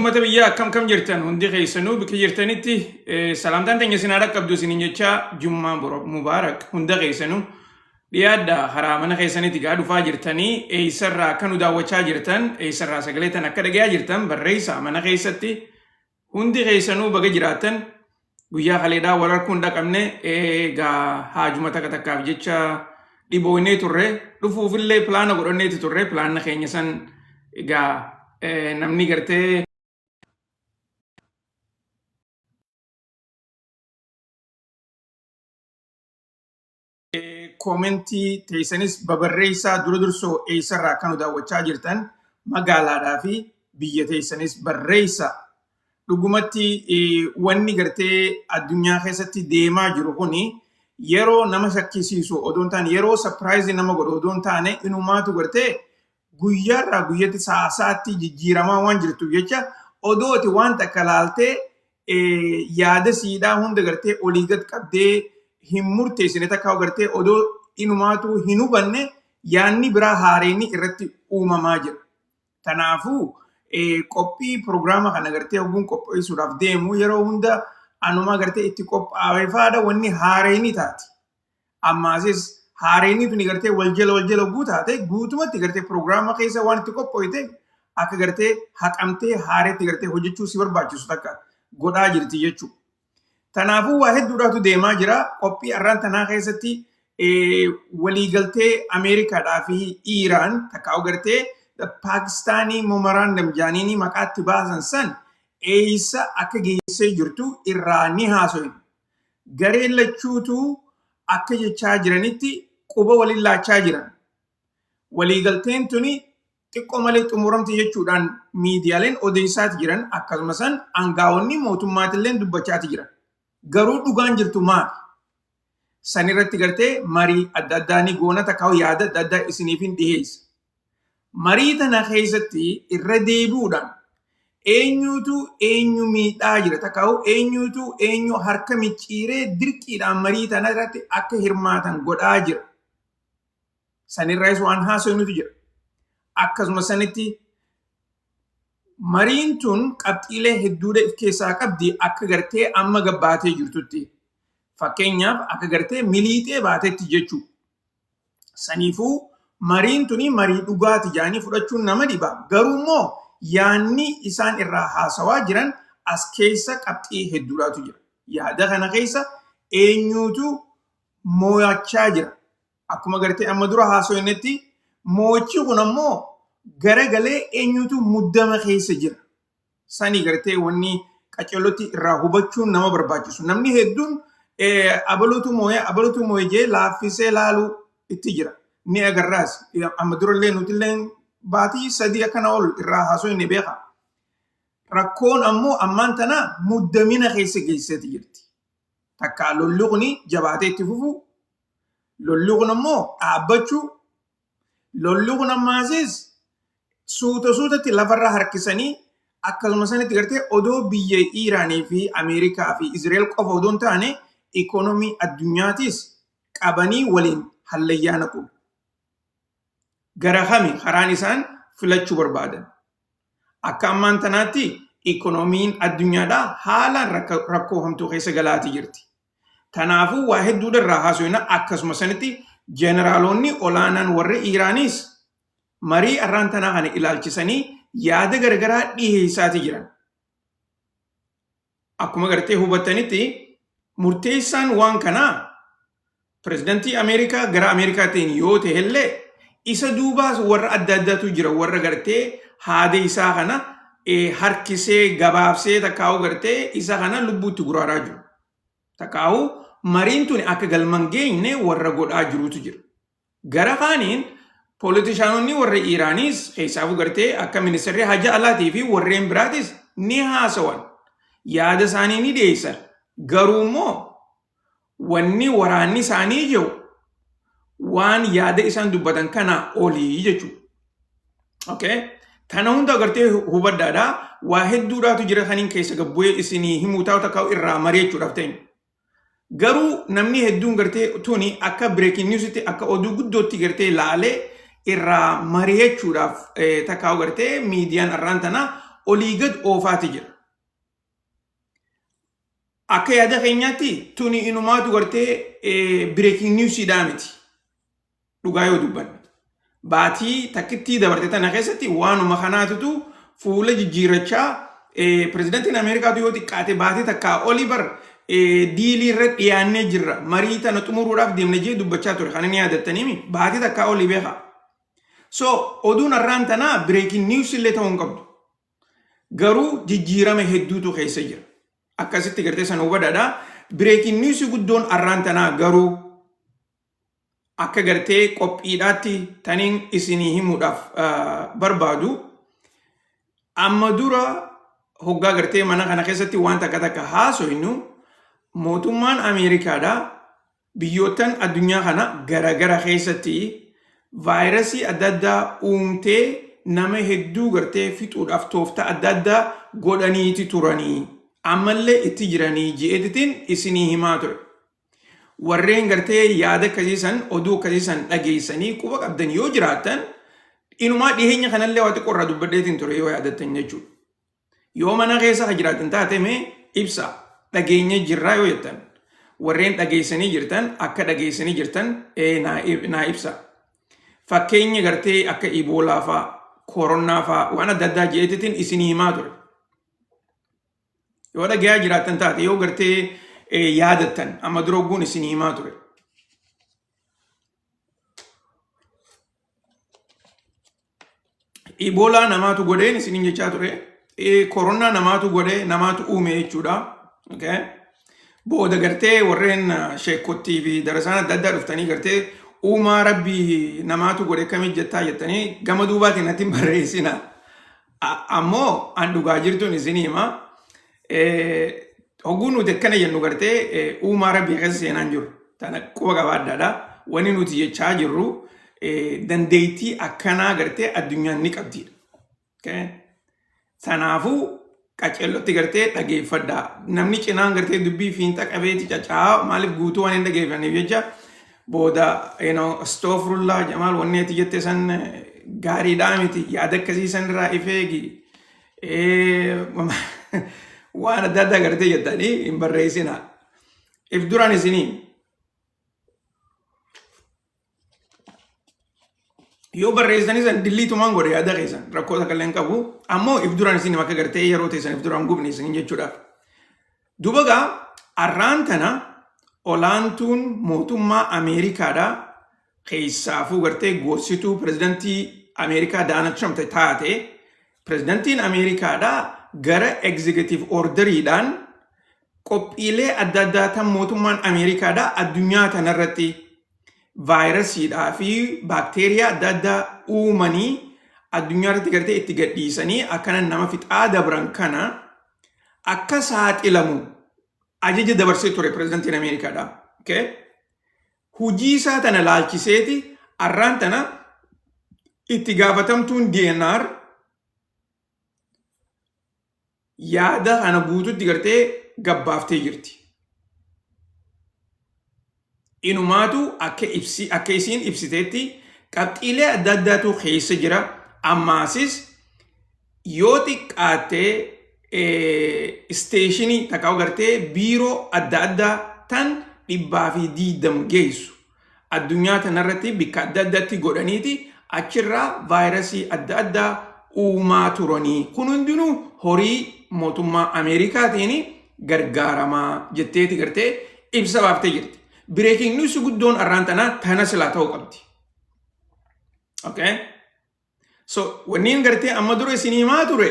Uummata biyyaa akkam kam jirtan hundi keessanuu bakka jirtanitti salaamtaan teenya isin haa dhaqqabdu isiniin jechaa jummaa mubaarak hunda keessanuu dhiyaadha karaa mana keessanitti gaa dhufaa jirtanii eessarraa akka nu daawwachaa jirtan eessarraa sagalee tan akka dhagayaa jirtan barreessaa mana keessatti hundi keessanuu baga jiraattan guyyaa kaleedhaa wal arguun dhaqabne egaa haajuma takka takkaaf jecha dhibooynee turre dhufuufillee pilaana godhanneeti turre pilaanna keenya san egaa namni gartee koomentii teessanis babarreessaa dura dursoo eessarraa akka nu daawwachaa jirtan magaalaadhaa fi biyya teessanis barreessaa. Dhugumatti wanni gartee addunyaa keessatti deemaa jiru kuni yeroo nama shakkisiisu odoo hin taane yeroo sapiraayizii nama godhu odoo hin taane inumaatu gartee guyyaarraa guyyatti sa'a sa'atti jijjiiramaa waan jirtuuf jecha odoo ati waan takka laaltee yaada siidhaa hunda gartee olii gad qabdee hin murteessine takka gartee odoo inumaatu hin hubanne yaanni biraa haareenni irratti uumamaa jira. Kanaafuu qophii pirogiraama kana gartee hoguun qopheessuudhaaf deemu yeroo hunda anumaa gartee itti qophaa'ee faadha wanni haareenni taati. Ammaasis haareenni tuni gartee wal jala wal jala hogguu taate guutumatti gartee pirogiraama keessa waan itti qophooyte akka gartee haqamtee haareetti gartee hojjechuu si barbaachisu takka godhaa jirti jechuudha. Kanaafuu waa hedduudhaatu deemaa jira. Qophii arraan tanaa keessatti waliigaltee Ameerikaadhaa fi Iiraan takka gartee Paakistaanii memorandum jaaniinii maqaatti baasan san eessa akka geessee jirtu irraa ni haasofna. Gareen lachuutu akka jechaa jiranitti quba waliin laachaa jiran. Waliigalteen tuni xiqqoo malee xumuramti jechuudhaan miidiyaaleen odeessaati jiran akkasuma san aangaa'onni mootummaatillee dubbachaati jiran. Garuu dhugaan jirtu maali? San irratti gartee marii adda addaa ni goona takka yaada adda addaa isiniif hin dhiheessa. Marii tana keessatti irra deebi'uudhaan eenyutu eenyu miidhaa jira takka eenyutu eenyu harka micciiree dirqiidhaan marii tana irratti akka hirmaatan godhaa jira. Sanirraayis waan haasofnutu jira. Akkasuma sanitti mariin tun qabxiilee hedduudha of keessaa qabdi akka gartee amma gabbaatee jirtutti. Fakkeenyaaf akka gartee miliixee baatetti jechuudha. Saniifuu mariin tuni marii dhugaati jedhanii fudhachuun nama dhiba. Garuu immoo yaanni isaan irraa haasawaa jiran as keessa qabxii hedduudhaatu jira. Yaada kana keessa eenyuutu moo'achaa jira. Akkuma gartee amma dura haasofnetti moo'ichi kun ammoo garagalee eenyutu muddama keessa jira. Sani gartee wanni qaceellotti irraa hubachuun nama barbaachisu. Namni hedduun abaluutu moo'ee abaluutu moo'ee jee laaffisee laaluu itti jira. Ni agarraas. Amma durallee nutillee baatii 3 akkana ol irraa haasofne beeka. Rakkoon ammoo ammaan tana muddamina keessa geesseeti jirti. Takka lolli kun jabaatee itti fufu, lolli kun ammoo dhaabbachuu, lolli kun ammaasis suuta suutatti lafarra harkisanii akkasuma sanitti gartee odoo biyya Iiraanii fi Ameerikaa fi Izraa'el qofa odoo hin taane ikoonomii addunyaatis qabanii waliin hallayyaa naqu. Gara kami karaan isaan filachuu barbaadan? Akka ammaan tanaatti ikoonomiin addunyaadhaa haalaan rakkoo hamtuu keessa galaati jirti. Kanaafuu waa hedduudha irraa haasofna akkasuma sanitti jeneraalonni olaanaan warri Iiraanis marii arraan tanaa kana ilaalchisanii yaada garagaraa dhiheessaati jiran. Akkuma gartee hubattanitti murteessaan waan kanaa pirezidantii Ameerikaa gara Ameerikaatiin yoo ta'ellee isa duubaas warra adda addaatu jira warra gartee haada isaa kana harkisee gabaabsee takkaa'u gartee isa kana lubbuutti guraaraa jiru. Takkaa'u mariin tuni akka galman geenye warra godhaa jirutu jira. Gara kaaniin polotishaanonni warra Iiraaniis keessaafuu gartee akka ministeerri haja alaatii fi warreen biraatis ni haasawan. Yaada isaanii ni dhiyeessan. Garuu immoo wanni waraanni isaanii jiru waan yaada isaan dubbatan kanaa olii jechuudha. Okay? Tana hunda agartee hubadhaadha. Waa hedduudhaatu jira kaniin keessa gabbu'ee isinii himuu taa'u takka irraa mari'achuudhaaf ta'e. Garuu namni hedduun gartee tuni akka breaking newsitti akka oduu guddootti gartee laalee irraa mari'achuudhaaf takka gartee miidiyaan arraan tana olii gad oofaati jira. Akka yaada keenyaatti tuni inumaatu gartee breaking newsiidhaa miti. Dhugaa yoo dubbanne. Baatii takkittii dabarte tana keessatti waanuma kanaatutu fuula jijjiirrachaa, pirezidantiin Ameerikaatu yoo xiqqaate baatii takkaa olii bar dealii irra dhiyaannee jirra, marii tana xumuruudhaaf deemne jee dubbachaa ture. Kana ni yaadattaniimi, baatii takkaa olii beeka. So oduun har'aan tanaa breaking news illee ta'uu hin qabdu. Garuu jijjiirama hedduutu keessa jira. Akkasitti gartee sana hubadhaadha. Breaking news guddoon har'aan tanaa garuu akka gartee qophiidhaatti taniin isinii himuudhaaf barbaadu, amma dura hoggaa gartee mana kana keessatti waan takka takka haasoynu, mootummaan Ameerikaadha biyyoottan addunyaa kana garagara keessatti vaayirasii adda addaa uumtee nama hedduu gartee fixuudhaaf tooftaa adda addaa godhaniiti turanii, ammallee itti jiranii ji'eetitiin isinii himaa ture. Warreen gartee yaada akkasiisan, oduu akkasiisan dhageessanii quba qabdan yoo jiraattan, inumaa dhiheenya kanallee waa xiqqoo irraa dubbadheetiin ture yoo yaadattan jechuudha. Yoo mana keessa ka jiraatan taate, mee ibsa, dhageenya jirraa yoo jettan, warreen dhageessanii jirtan akka dhageessanii jirtan naa ibsa. Fakkeenya gartee akka Iboolaa faa, kooronnaa faa, waan adda addaa jeetitiin isinii himaa ture. Yoo dhagayaa jiraattan taate, yoo gartee yaadattan, amma dura ogguun isinii himaa ture. Iboolaa namaatu godheen isiniin jechaa ture. Koronaa namaatu godhee, namaatu uume jechuudha. Okay. Booda gartee warreen sheekottii fi darasaan adda addaa dhuftanii gartee uumaa rabbii namaatu godhe kamii jettaa jettanii gama duubaatiin natti hin barreessina. Ammoo an dhugaa jirtuun isinii hima. Hogguu nuti akkana jennu gartee uumaa rabbii keessa seenaan jiru. Tana quba qabaadhaadha. Wanni nuti jechaa jirru dandeettii akkanaa gartee addunyaan ni qabdidha. Okay? Kanaafuu qaceellotti gartee dhageeffadhaa. Namni cinaan gartee dubbii fiinxa qabeeti caca'aa, maaliif guutuu waan hin dhageeffanneef jecha booda astaghfirullah, Jamaal, wanni ati jette san gaariidhaa miti, yaada akkasii san irraa ifeegi. Waan adda addaa gartee jettanii hin barreessina. If duraan isinii yoo barreessanii san deletumaan godhe yaada keessan, rakkoo takka illee hin qabu. Ammoo if duraan isin akka gartee yeroo teessan if duraan gubne isin jechuudhaaf. Duba gaa arraan tana olaantuun mootummaa Ameerikaadha, keessaafuu gartee gorsituu pirezidantii Ameerikaa Daanald Trump taate, pirezidantiin Ameerikaadha gara executive orderiidhaan qophiilee adda addaa tan mootummaan Ameerikaadha addunyaa tanarratti vaayirasiidhaa fi baakteeriyaa adda addaa uumanii addunyaa irratti gartee itti gadhiisanii akkana nama fixaa dabran kana akka saaxilamu ajaja dabarsee ture pirezidantiin Ameerikaadha. Okay? Hujii isaa tana laalchiseeti arraan tana itti gaafatamtuun DNR yaada kana guututti gartee gabbaaftee jirti. Inumaatu akka ibsi akka isiin ibsiteetti qabxiilee adda addaatu keessa jira. Ammaasis yoo xiqqaattee stationii takka gartee biiroo adda addaa tan 120 geessu addunyaa tanarratti bikka adda addaatti godhaniiti achirraa vaayirasii adda addaa uumaa turanii, kun hundinuu horii mootummaa Ameerikaatiin gargaaramaa jetteeti gartee ibsa baaftee jirti. Breaking news guddoon arraan tanaa tana silaa ta'uu qabdi. Okay? So wanniin gartee amma dura isin himaa ture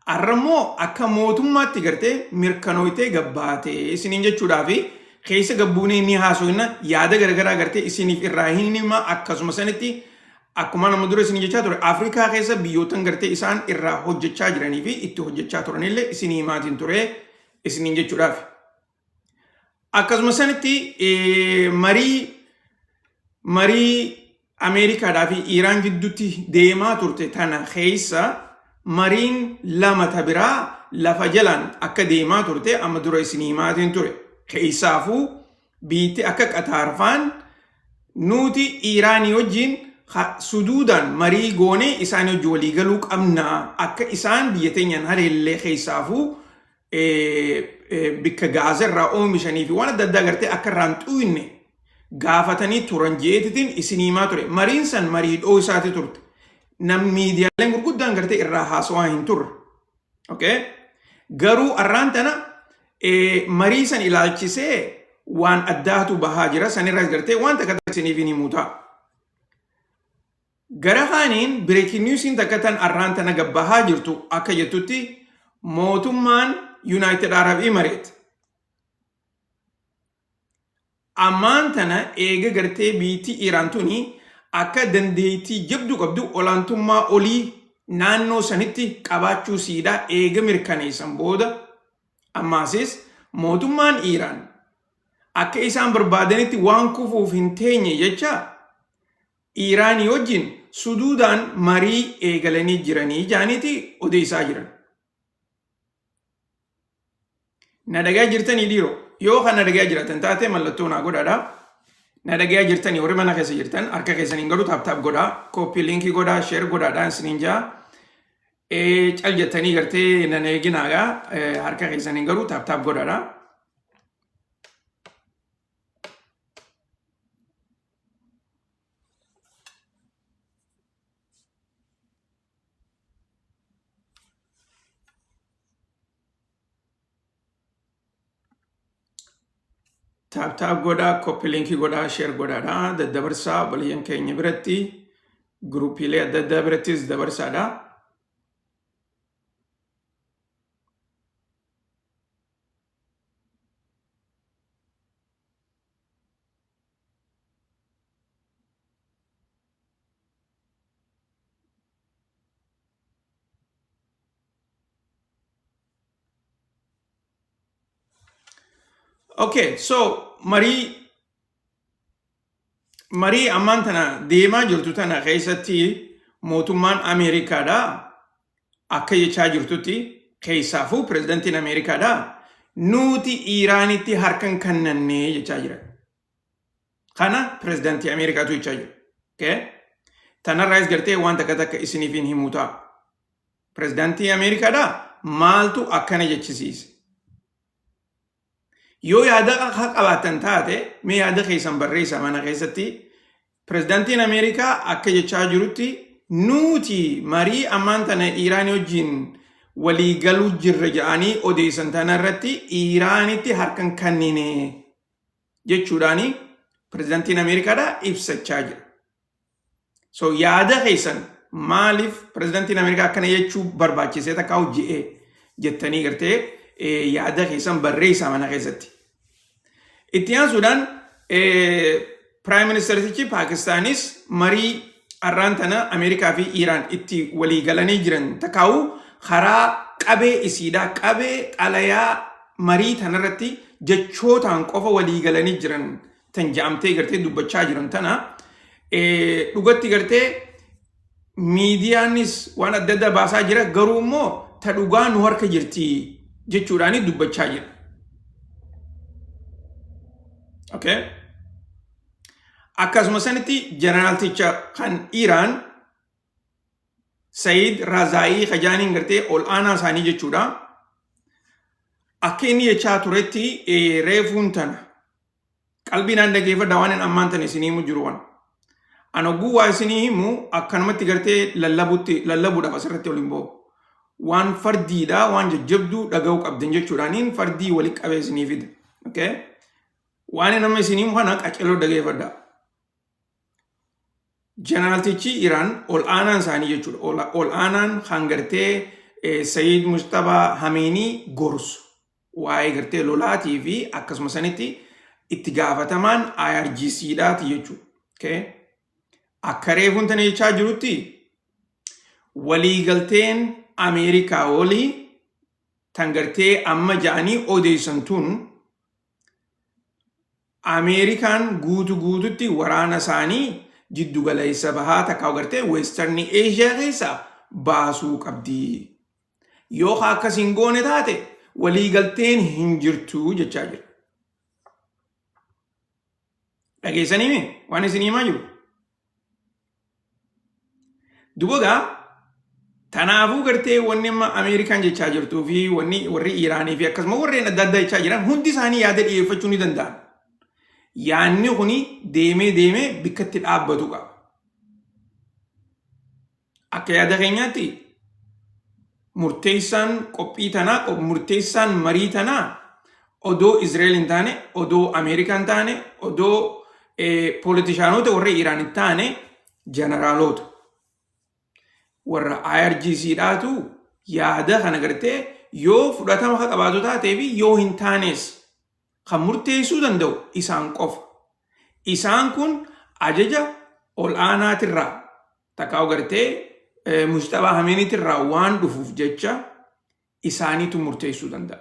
arrammoo akka mootummaatti gartee mirkanooytee gabbaatee isiniin jechuudhaa fi keessa gabbuunee ni haasofna, yaada garagaraa gartee isiniif irraa hin hima. Akkasuma sanitti akkuma nama dura isin jechaa ture, Afrikaa keessa biyyootan gartee isaan irraa hojjechaa jiranii fi itti hojjechaa turanillee isinii himaatiin ture isiniin jechuudhaaf. Akkasuma sanitti marii Ameerikaadhaa fi Iiraan gidduutti deemaa turte tana keessa mariin lama ta biraa lafa jalaan akka deemaa turte amma dura isinii himaatiin ture. Keessaafuu biitti akka Qataarfaan nuti Iiraanii wajjin Suduudaan marii goonee isaan hojii walii galuu qabna, akka isaan biyya teenyaan haleellee, keessaafuu bikka Gaaza irraa oomishanii fi waan adda addaa gartee akka irraan xuyne gaafatanii turan jeetitiin isin himaa ture. Mariin san marii dhoo isaati turte. Nam miidiyaaleen gurguddaan gartee irraa haasawaa hin turre. Okay? Garuu arraan tana marii san ilaalchisee waan addaatu bahaa jira. Sanirraas gartee waan takka isiniif hin himuu ta'a. Gara kaaniin breaking newsiin takka tan arraan tana gabbahaa jirtu akka jettutti, mootummaan United Arab Emirates ammaan tana eega gartee biitti Iraan tuni akka dandeettii jabduu qabdu, olaantummaa olii naannoo sanitti qabaachuu siidhaa eega mirkaneessan booda, ammaasis mootummaan Iraan akka isaan barbaadanitti waan kufuuf hin teenye jecha Iraanii wajjin suduudaan marii eegalanii jiranii jaaniiti odeessaa jiran. Na dhagaa jirtanii dhiiroo? Yoo kan na dhagaa jiraatan taate mallattoo naa godhaadha. Na dhagaa jirtanii warri mana keessa jirtan, harka keessaniin garuu tap tap godhaa, copy linkii godhaa, share godhaadhaan isiniin jaa. Cal jettanii gartee nan eeginaagaa, harka keessaniin garuu tap tap godhaadha. Tap tap godhaa, copy linkii godhaa, share godhaadha. Daddabarsaa obboleeyyan keenya biratti, guruupiilee adda addaa birattis dabarsaadha. Okay, so marii ammaan tana deemaa jirtu tana keessatti mootummaan Ameerikaadha akka jechaa jirtutti, keessaafuu pirezidantiin Ameerikaadha, nuti Iiraanitti harkan kennannee jechaa jira. Kana pirezidantii Ameerikaatu jechaa jira. Okay? Tanarraas gartee waan takka takka isiniif hin himuu ta'a. Pirezidantii Ameerikaadha maaltu akkana jechisiise? Yoo yaada akka qabaattan taate mee yaada keessan barreessaa mana keessatti. Pirezidantiin Ameerikaa akka jechaa jirutti, nuti marii ammaan tana Iiraanii wajjin walii galuu jirra jedhanii odeessan tana irratti Iiraanitti harkan kennine jechuudhaani pirezidantiin Ameerikaadha ibsachaa jira. So yaada keessan maaliif pirezidantiin Ameerikaa akkana jechuu barbaachisee takka hojje'ee jettanii gartee yaada keessan barreessaa mana keessatti. Itti aansuudhaan Prime Ministerichi Paakistaanis marii har'aan tana Ameerikaa fi Iiraan itti walii galanii jiran takkaa'u karaa qabee isiidhaa, qabee xalayaa marii tanarratti jechootaan qofa walii galanii jiran tan ja'amtee gartee dubbachaa jiran tana dhugatti gartee miidiyaanis waan adda addaa baasaa jira, garuu immoo ta dhugaa nu harka jirti jechuudhaan dubbachaa jira. Okay. Akkasuma sanitti jeneraalticha kan Iraan Sayid Razaayii kajaaniin gartee ol aanaa isaanii jechuudha. Akka inni jechaa turetti, reefuun tana qalbii naan dhageeffadha, waan hin ammaan tana isinii himu jiru waan. An hogguu waa isinii himu akkanumatti gartee lallabutti lallabuudhaaf asirratti ol hin ba'u. Waan fardiidha, waan jajjabduu dhaga'uu qabdan jechuudhaaniin fardii walitti qabee isinii fida. Okay? Waan nama isinii himu kana qaceloo dhageeffadha. Jeneraaltichi Iraan ol aanaan isaanii jechuudha. Ol aanaan kan gartee Sayid Mujtabaa Hameenii gorsu. Waa'ee gartee lolaatii fi akkasuma sanitti itti gaafatamaan IRGC dhaati jechuudha. Okay? Akka reefuun tana jechaa jirutti, waliigalteen Ameerikaa walii tan gartee amma ja'anii odeessan tun, Ameerikaan guutu guututti waraana isaanii jiddu galeessa bahaa takka gartee Western Asia keessaa baasuu qabdi. Yoo akkas hin goone taate waliigalteen hin jirtu jechaa jira. Dhageessanii waan isin himaa jiru? Duba gaa tanaafuu gartee wanni amma Ameerikaan jechaa jirtuu fi wanni warri Iiraanii fi akkasuma warreen adda addaa jechaa jiran hundi isaanii yaada dhiyeeffachuu ni danda'an. Yaanni kuni deemee deemee bikkatti dhaabbatu qaba. Akka yaada keenyaatti murteessaan qophii tanaa, murteessaan marii tanaa odoo Israa'el hin taane, odoo Ameerikaa hin taane, odoo poolitishaanota warra Iiraan hin taane jeneraaloota. Warra IRGC dhaatu yaada kana gartee yoo fudhatama akka qabaatu taatee fi yoo hin taanes kan murteessuu danda'u isaan qofa. Isaan kun ajaja ol aanaatirraa takkaa gartee Mujtabaa Hameeniitirraa waan dhufuuf jecha isaaniitu murteessuu danda'a.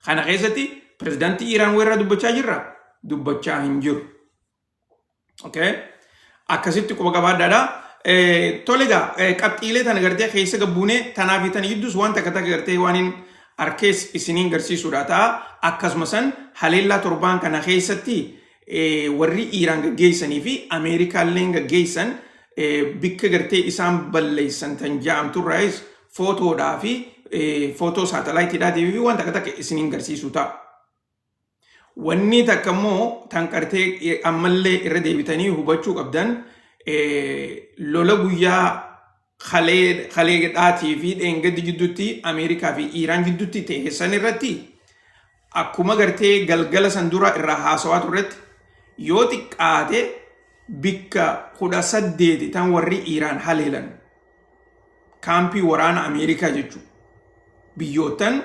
Kana keessatti pirezidaantii Iiraan weerraa dubbachaa jirra? Dubbachaa hin jiru. Okay? Akkasitti quba qabaadhaadha. Tole egaa qabxiilee tana gartee keessa gabbuunee tanaa fi tana gidduus waan takka takka gartee waan hin arkees isiniin garsiisuudha ta'a. Akkasuma san haleellaa torbaan kana keessatti warri Iiraan gaggeessanii fi Ameerikaalleen gaggeessan bikka gartee isaan balleessan tan ja'amturraayis footoodhaa fi footoo saatalaayitiidhaatii fi waan takka takka isiniin garsiisuu ta'a. Wanni takka immoo tan qartee ammallee irra deebitanii hubachuu qabdan lola guyyaa kaleedhaatii fi dheengaddi jidduutti Ameerikaa fi Iiraan jidduutti ta'e san irratti akkuma gartee galgala san dura irraa haasawaa turretti yoo xiqqaate bikka 18 tan warri Iiraan haleelan kaampii waraana Ameerikaa jechuudha. Biyyoottan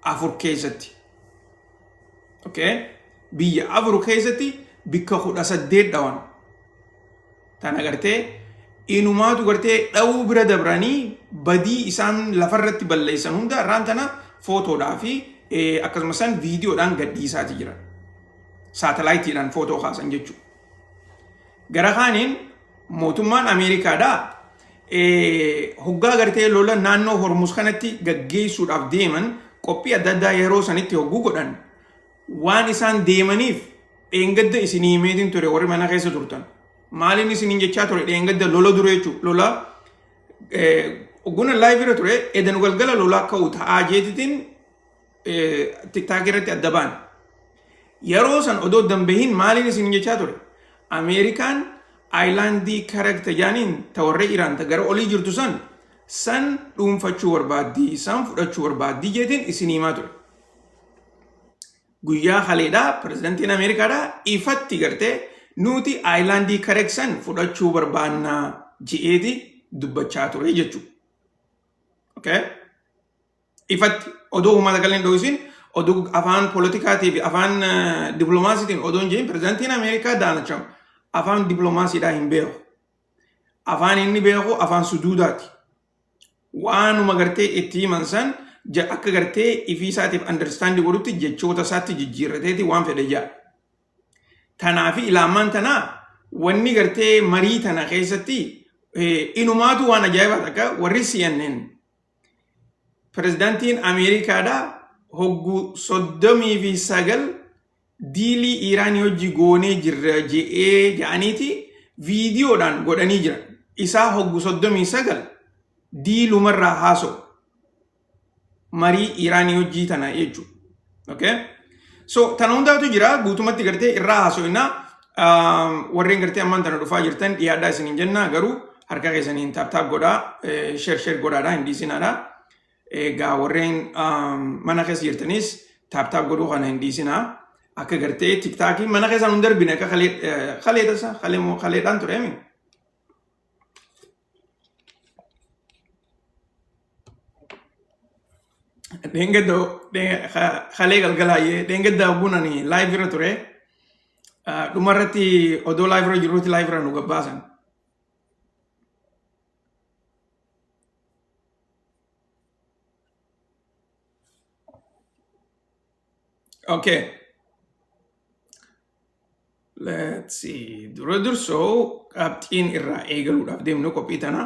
afur keessatti. Okay? Biyya afur keessatti bikka 18 dhawan. Tana gartee inumaatu gartee dhawuu bira dabranii badii isaan lafarratti balleessan hunda irraan tana footoodhaa fi akkasumas san viidiyoodhaan gadhiisaati jiran. Saatalaayitiidhaan footoo kaasan jechuudha. Gara kaaniin mootummaan Ameerikaadhaa hoggaa gartee lola naannoo Hormuz kanatti gaggeessuudhaaf deeman qophii adda addaa yeroo sanitti hogguu godhan waan isaan deemaniif dheengadda isinii himeetiin ture warri mana keessa turtan. Maaliin isiniin jechaa ture dheengadda lola dura jechuudha. Lola guna live irra ture edan galgala lola ka'u ta'aa jeetitiin tiktaakii irratti adda baane. Yeroo san odoo dambahin maaliin isiniin jechaa ture? Ameerikaan aayilaandii Karag tajaaniin ta warra Iraan ta gara olii jirtu san san dhuunfachuu barbaaddii san fudhachuu barbaaddii jeetiin isin himaa ture. Guyyaa kaleedhaa pirezidantiin Ameerikaadhaa ifatti gartee nuti aayilaandii Karag san fudhachuu barbaannaa je'eeti dubbachaa ture jechuudha. Okay? Ifatti odoo uummata galee hin dho'isin odoo afaan politikaatii fi afaan dippiloomaasiitiin odoo hin jedhin pirezidantiin Ameerikaa Daanald Tiraamp afaan dippiloomaasiidhaa hin beeku. Afaan inni beeku afaan suduudaati. Waanuma gartee itti himan san akka gartee ifii isaatiif understand godhutti jechoota isaatti jijjiirrateeti waan fedhe jedha. Tanaafi ilaamaan tanaa wanni gartee marii tana keessatti inumaatu waan ajaa'ibaa takka warri CNN pirezidaantiin Ameerikaadhaa hoggu 39 diilii Iiraanii hojii goonee jirra je'ee ja'aniiti viidiyoodhaan godhanii jiran. Isaa hoggu 39 diilumarraa haasa'u. Marii Iiraanii hojii tana jechuudha. Okay? So tana hundaatu jira guutumatti gartee irraa haasa'inaa warreen gartee ammaan tana dhufaa jirtan dhiyaadhaa isiniin jenna garuu harka keessaniin taap taap godhaa sheer sheer godhaadhaa hin dhiisinaadhaa. Egaa warreen mana keessa jirtanis taap taap godhuu kana hin dhiisinaa. Akka gartee tiktaakii mana keessaan hin darbine akka kalee tasa kalee moo kaleedhaan ture mi? Dheengadda kalee galgalaayyee dheengadda bunani live irra ture. Dhumarratti odoo live irra jirruuti live irra nu gabbaasan. Okay. Let's see. Dura dursoo qabxiin irraa eegaluudhaaf deemnu qophii tana.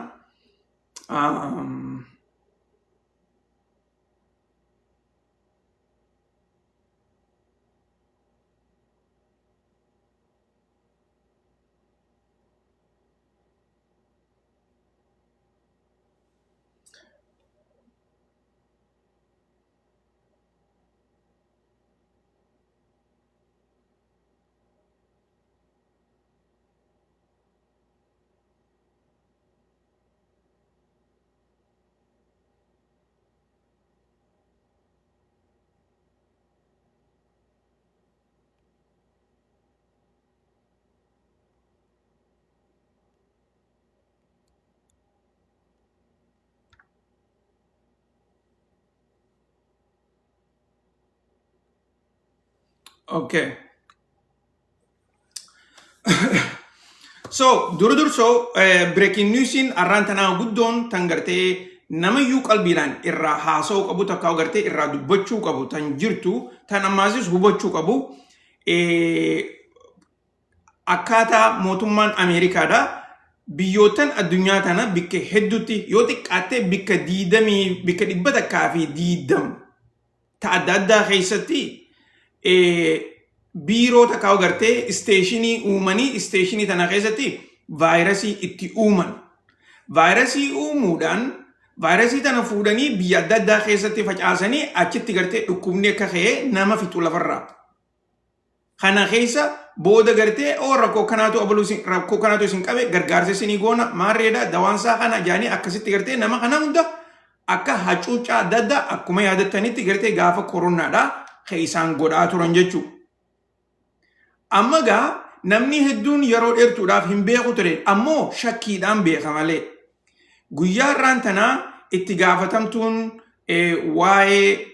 Okay. So, dura dursoo breaking newsiin arraan tanaa guddoon tan gartee namayyuu qalbiidhaan irraa haasa'uu qabu takkaa gartee irraa dubbachuu qabu tan jirtu tan ammaasis hubachuu qabu akkaataa mootummaan Ameerikaadha biyyoottan addunyaa tana bikka hedduutti yoo xiqqaatte bikka diidamii bikka 120 ta adda addaa keessatti biiroo takkaa gartee isteeshinii uumanii isteeshinii tana keessatti vaayirasii itti uuman. Vaayirasii uumuudhaan vaayirasii tana fuudhanii biyya adda addaa keessatti facaasanii achitti gartee dhukkubni akka ka'ee nama fixu lafarraa. Kana keessa booda gartee oo rakkoo kanaatu abaluu isin rakkoo kanaatu isin qabe gargaarsa isinii goona maarreedha dawaansaa kana jaanii akkasitti gartee nama kana hunda akka hacuuccaa adda addaa akkuma yaadattanitti gartee gaafa koronaadha kan isaan godhaa turan jechuudha. Amma gaa namni hedduun yeroo dheertuudhaaf hin beeku ture ammoo shakkiidhaan beeka malee. Guyyaa irraan tanaa itti gaafatamtuun waa'ee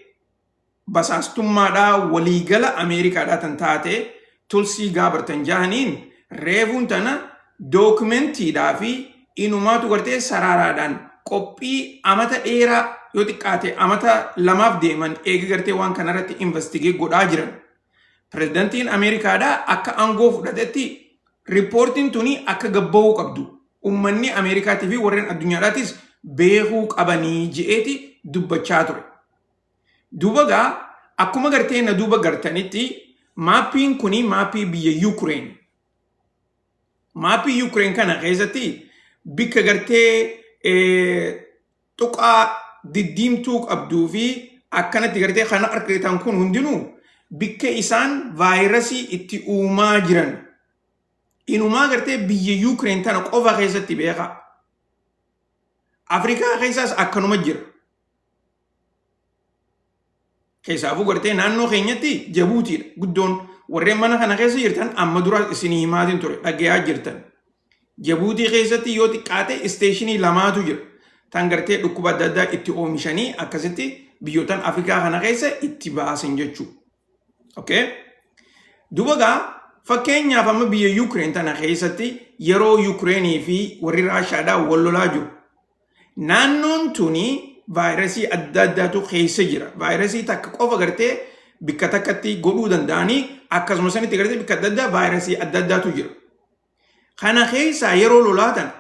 basaastummaadhaa waliigala Ameerikaadhaa tan taate Tulsii Gaabard tan jahaniin reefuun tana dookumentiidhaa fi inumaatu gartee saraaraadhaan qophii amata dheeraa yoo xiqqaate amata lamaaf deeman eega gartee waan kanarratti investigee godhaa jiran. Pirezidantiin Ameerikaadhaa akka aangoo fudhatetti riippoortiin tuni akka gabba'uu qabdu. Uummanni Ameerikaatii fi warreen addunyaadhaatis beekuu qabanii je'eeti dubbachaa ture. Duuba gaa akkuma gartee na duuba gartanitti maappiin kuni maappii biyya Yukureen. Maappii Yukureen kana keessatti bikka gartee tuqaa diddiimtuu qabduu fi akkanatti gartee kana argitan kun hundinuu bikka isaan vaayirasii itti uumaa jiran. Inumaa gartee biyya Yukureen tana qofa keessatti beekaa. Afrikaa keessaas akkanuma jira. Keessaafuu gartee naannoo keenyatti Jabuutiidha guddoon warreen mana kana keessa jirtan amma dura isinii himaatiin ture dhagayaa jirtan. Jabuutii keessatti yoo xiqqaate isteeshinii lamaatu jira. Tan gartee dhukkuba adda addaa itti oomishanii akkasitti biyyootan Afrikaa kana keessa itti baasan jechuudha. Okay? Duuba gaa fakkeenyaaf amma biyya Yuukireen tana keessatti yeroo Yuukireenii fi warri Raashaadhaa wal lolaa jiru. Naannoon tuni vaayirasii adda addaatu keessa jira. Vaayirasii takka qofa gartee bikka takkatti godhuu danda'anii akkasuma sanitti gartee bikka adda addaa vaayirasii adda addaatu jira. Kana keessaa yeroo lolaa tana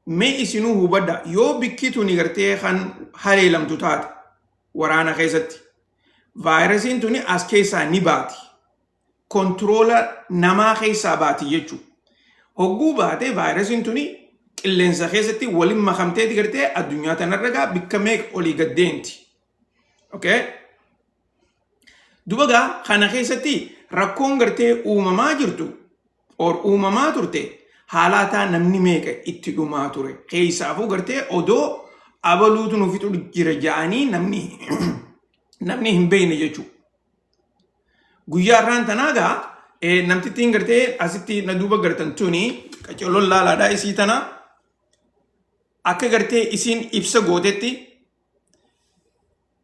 mee isinuu hubadha yoo bikki tuni gartee kan haleelamtu taate waraana keessatti vaayirasiin tuni as keessaa ni baati. Kontiroola namaa keessaa baati jechuudha. Hogguu baate vaayirasiin tuni qilleensa keessatti waliin makamteeti gartee addunyaa tanarra gaa bikka meeqa olii gad deemti. Okay? Duba gaa kana keessatti rakkoon gartee uumamaa jirtu or uumamaa turte haalaataa namni meeqa itti dhumaa ture. Keessaafuu gartee odoo abaluutu nu fixu jira ja'anii namni namni hin beekne jechuudha. Guyyaa irraan tanaa gaa namtittiin gartee asitti na duuba gartan tuni qaceelloon laalaadhaa isii tana akka gartee isiin ibsa gootetti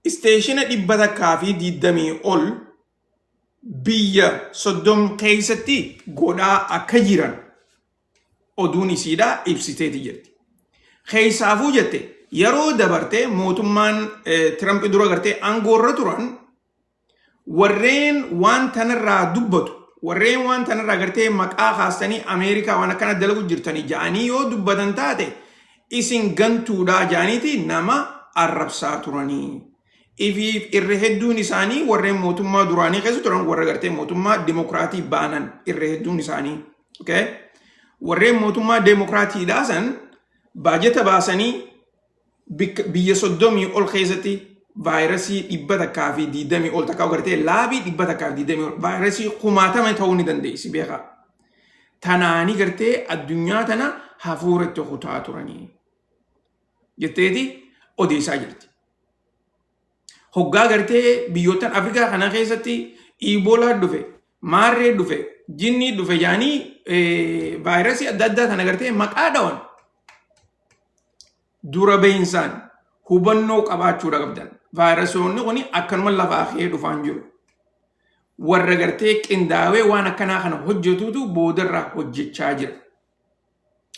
isteeshina 120 ol biyya 30 keessatti godhaa akka jiran oduun isiidhaa ibsiteeti jirti. Keessaafuu jette yeroo dabarte mootummaan Tiramp dura gartee aangoorra turan warreen waan tanarraa dubbatu warreen waan tanarraa gartee maqaa kaastanii Ameerikaa waan akkana dalagu jirtanii ja'anii yoo dubbatan taate isin gantuudhaa ja'aniiti nama arrabsaa turanii. Ifiif irra hedduun isaanii warreen mootummaa duraanii keessa turan warra gartee mootummaa dimokiraatii baanan irra hedduun isaanii. Okay? Warreen mootummaa dimokiraatiidhaa san baajata baasanii biyya 30 ol keessatti vaayirasii 120 ol takkaa gartee laabii 120 ol vaayirasii kumaatama ta'uu ni dandeessi beekaa. Tanaanii gartee addunyaa tana hafuura itti kutaa turanii jetteeti odeessaa jirti. Hoggaa gartee biyyoottan Afrikaa kana keessatti Iboolaa dhufe, maarree dhufe, jinnii dhufe jaanii vaayirasii adda addaa tana gartee maqaa dhawan. Dura bahinsaan hubannoo qabaachuudha qabdan. Vaayirasoonni kun akkanuma lafaa ka'ee dhufaan jiru. Warra gartee qindaawee waan akkanaa kana hojjetutu boodarraa hojjechaa jira.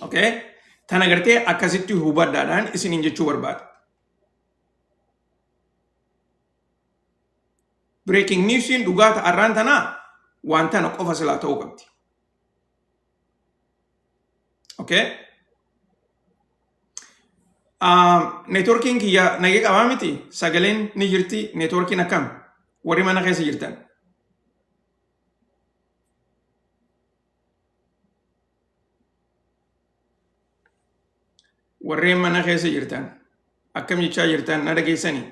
Okay? Tana gartee akkasitti hubadhaadhaan isiniin jechuu barbaada. Breaking newsiin dhugaa ta'arraan tanaa waan tana qofa silaa ta'uu qabdi. Okay? Neetworkiin kiyya nagee qabaa miti? Sagaleen ni jirti. Neetworkiin akkam? Warri mana keessa jirtan. Warreen mana keessa jirtan. Akkam jechaa jirtan, na dhageessanii?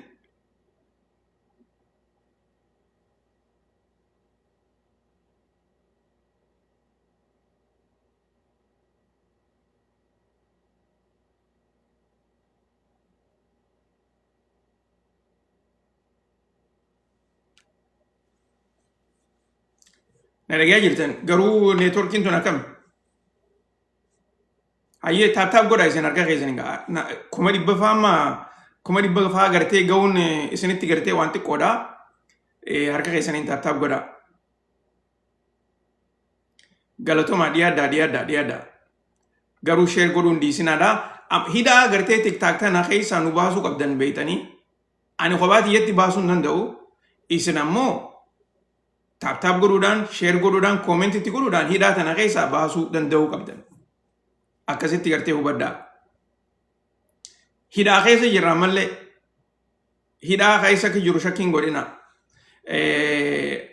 Na dhagayaa jirtan garuu neetworkiin tun akkam? Hayyee, tap tap godha isin harka keessan egaa. 100,000 faa amma 100,000 faa gartee ga'uun isinitti gartee waan xiqqoodha. Harka keessaniin tap tap godha. Galatoomaa, dhiyaadhaa, dhiyaadhaa, dhiyaadhaa. Garuu share godhuun dhiisinaadha. Hidhaa gartee TikTok tana keessaa nu baasuu qabdan beektanii. Ani kophaa tiyyatti baasuu hin danda'u. Isin ammoo tap tap godhuudhaan, share godhuudhaan, comment itti godhuudhaan hidhaa tana keessaa baasuu danda'uu qabdan. Akkasitti gartee hubadhaa. Hidhaa keessa jirra ammallee. Hidhaa keessa akka jiru shakkiin godhina.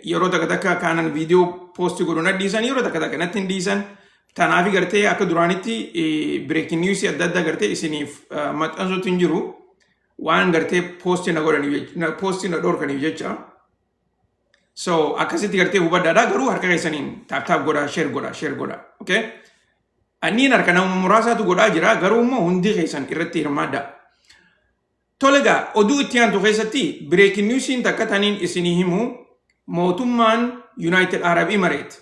Yeroo takka takka kaanan viidiyoo post godhu na dhiisan, yeroo takka takka natti hin dhiisan. Tanaafi gartee akka duraanitti breaking news adda addaa gartee isiniif maxxansuutti hin jiru. Waan gartee post na godhaniif, post na dhorkaniif jecha. So akkasitti gartee hubadhaadha, garuu harka keessaniin tap tap godhaa, share godhaa, share godhaa. Okay? Anniin harka nama muraasaatu godhaa jira, garuu immoo hundi keessan irratti hirmaadhaa. Tole egaa, oduu itti aantu keessatti breaking newsiin takka taniin isinii himu, mootummaan United Arab Emirates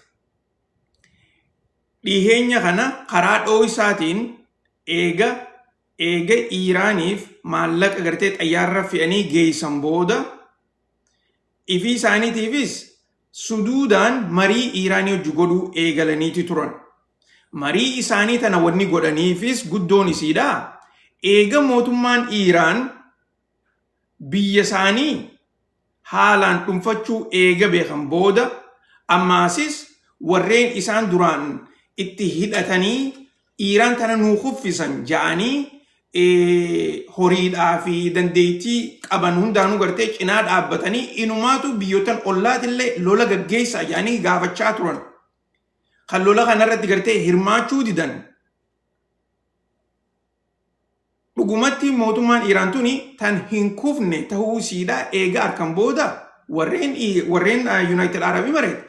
dhiheenya kana karaa dhooysaatiin eega Iiraaniif maallaqa gartee xayyaarra fe'anii geessan booda, ifii isaaniitiifis suduudaan marii Iiraanii hojii godhuu eegalaniiti turan. Marii isaanii tana wanni godhaniifis guddoon isiidha. Eega mootummaan Iiraan biyya isaanii haalaan dhunfachuu eega beekan booda, ammaasis warreen isaan duraan itti hidhatanii Iiraan tana nuu kuffisan ja'anii horiidhaa fi dandeettii qaban hundaanuu gartee cinaa dhaabbatanii, inumaatu biyyoottan ollaatillee lola gaggeessaa ja'anii gaafachaa turan. Kan lola kanarratti gartee hirmaachuu didan, dhugumatti mootummaan Iiraan tuni tan hin kufne ta'uu isiidha eega harkan booda, warreen United Arab Emirates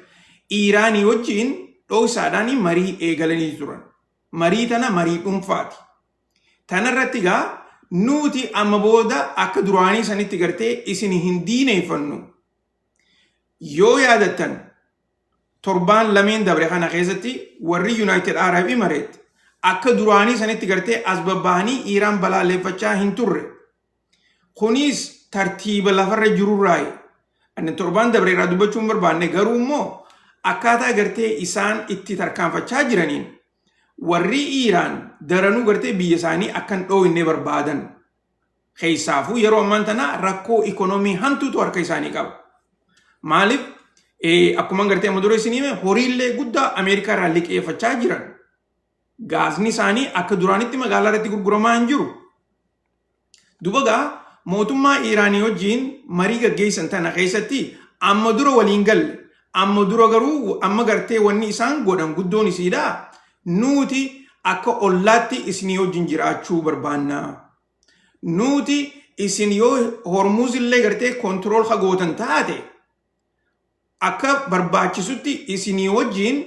Iiraanii wajjin dhoksaadhaan marii eegalanii turan. Marii tana marii dhuunfaati. Tanarratti egaa nuti amma booda akka duraanii sanitti gartee isin hin diineeffannu. Yoo yaadattan, torbaan lameen dabre kana keessatti warri United Arab Emirates akka duraanii sanitti gartee as babbahanii Iiraan balaaleffachaa hin turre. Kunis tartiiba lafarra jirurraayi. Ani torbaan dabre irraa dubbachuu hin barbaanne, garuu immoo akkaataa gartee isaan itti tarkaanfachaa jiraniin warri Iiraan daranuu gartee biyya isaanii akka hin dhooyne barbaadan. Keessaafuu yeroo ammaan tana rakkoo ikonoomii hantuutu harka isaanii qaba. Maaliif, akkuma gartee amma dura isin hime, horiillee guddaa Ameerikaa irraa liqeeffachaa jiran. Gaasni isaanii akka duraanitti magaalaa irratti gurguramaa hin jiru. Duba gaa mootummaa Iiraanii wajjin marii gaggeessan tana keessatti amma dura waliin galle. Amma dura garuu amma gartee wanni isaan godhan guddoon isiidha. Nuti akka ollaatti isinii wajjin jiraachuu barbaanna. Nuti isin yoo Hormuz illee gartee control ka gootan taate, akka barbaachisutti isinii wajjin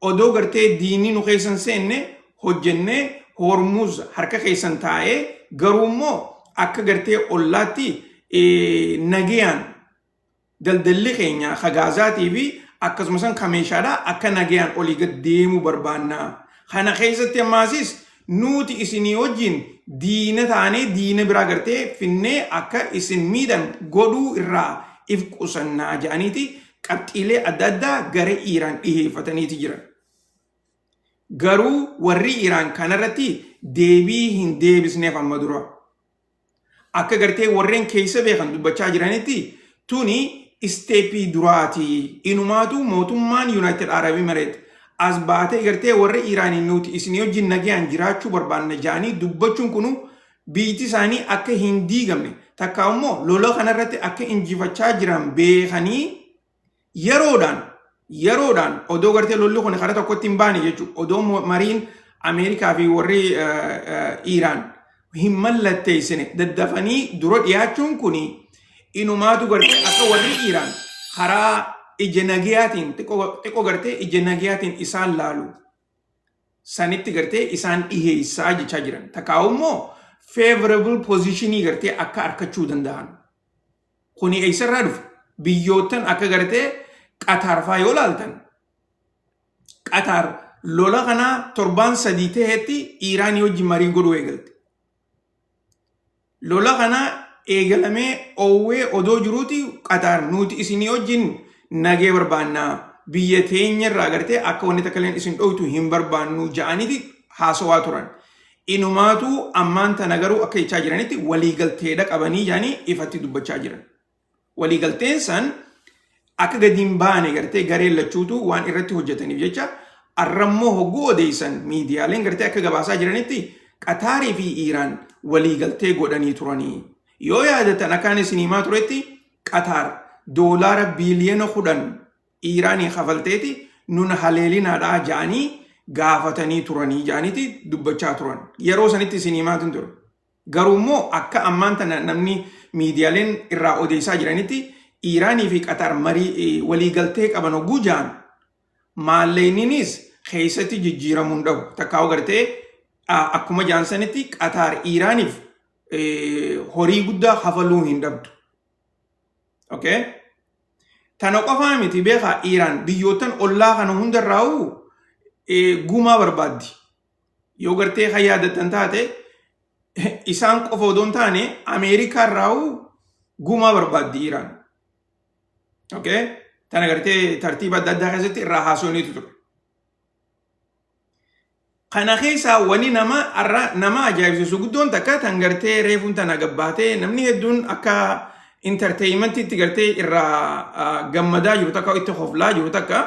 odoo gartee diinni nu keessan seenne hojjennee, Hormuz harka keessan taa'ee, garuu immoo akka gartee ollaatti nagayaan daldalli keenya ka Gaazaatii fi akkasumas ka meeshaadhaa akka nagayaan olii gad deemuu barbaanna. Kana keessatti ammaasis nuti isinii wajjin diina taanee diina biraa gartee finnee akka isin miidhan godhuu irraa if qusannaa jedhaniiti. qabxiilee adda addaa gara Iiraan dhiheeffataniiti jiran. Garuu warri Iiraan kanarratti deebii hin deebisneef amma dura. Akka gartee warreen keessa beekan dubbachaa jiranitti tuni step duraati. Inumaatu mootummaan United Arab Emirates as baatee gartee warra Iiraanii nuti isinii wajjin nagayaan jiraachuu barbaanna jedhanii dubbachuun kunu biyyi isaanii akka hin diigamne, takka immoo lola kanarratti akka injifachaa jiran beekanii yeroodhaan yeroodhaan odoo gartee lolli kun karaa tokkotti hin baane jechuudha. Odoo mariin Ameerikaa fi warri Iiraan hin mallatteessine daddafanii dura dhiyaachuun kun inumaatu gartee akka warri Iiraan karaa ija nagayaatiin xiqqoo gartee ija nagayaatiin isaan laalu sanitti gartee isaan dhiheessaa jechaa jiran. Takkaa'u immoo favorable positionii gartee akka argachuu danda'an. Kuni eessarraa dhufe? Biyyoottan akka gartee Qataar faa yoo laaltan, Qataar lola kanaa torbaan 3 ta'etti Iiraanii wajjin marii godhuu eegalte. Lola kana eegalamee oowwee odoo jiruuti Qataar nuti isinii wajjin nagee barbaannaa, biyya teenya irraa gartee akka wanni takka illee isin dhoytu hin barbaannu ja'aniiti haasawaa turan. Inumaatu ammaan tana garuu akka jechaa jiranitti waliigalteedha qabanii ja'anii ifatti dubbachaa jiran. Waliigalteen san akka gadi hin baane gartee gareen lachuutu waan irratti hojjetaniif jecha arrammoo hogguu odeessan miidiyaaleen gartee akka gabaasaa jiranitti Qataarii fi Iiraan waliigaltee godhanii turanii. Yoo yaadatan akkaan isin himaa turetti Qataar doolaara biiliyoona 10 Iiraanii kafalteeti nun haleelinaadhaa ja'anii gaafatanii turanii ja'aniiti dubbachaa turan. Yeroo sanitti isin himaatin ture. Garuu immoo akka ammaan tana namni miidiyaaleen irraa odeessaa jiranitti Iiraanii fi Qatar marii waliigaltee qaban hogguu ja'an maalleyninis keessatti jijjiiramuu hin dhabu. Takkaa'u gartee akkuma ja'an sanitti Qatar Iiraaniif horii guddaa kafaluu hin dhabdu. Okay? Tana qofaa miti, beekaa, Iiraan biyyoottan ollaa kana hundarraa'uu gumaa barbaaddi. Yoo gartee kan yaadattan taate isaan qofa odoo hin taane Ameerikaa irraa'uu gumaa barbaaddi Iiraan. Okay? Tana gartee tartiiba adda addaa keessatti irraa haasofneetu ture. Kana keessaa wani nama arra nama ajaa'ibsiisu guddoon takka tan gartee reefuun tana gabbaatee namni hedduun akka entertainmentiitti gartee irraa gammadaa jiru takka itti hoflaa jiru takka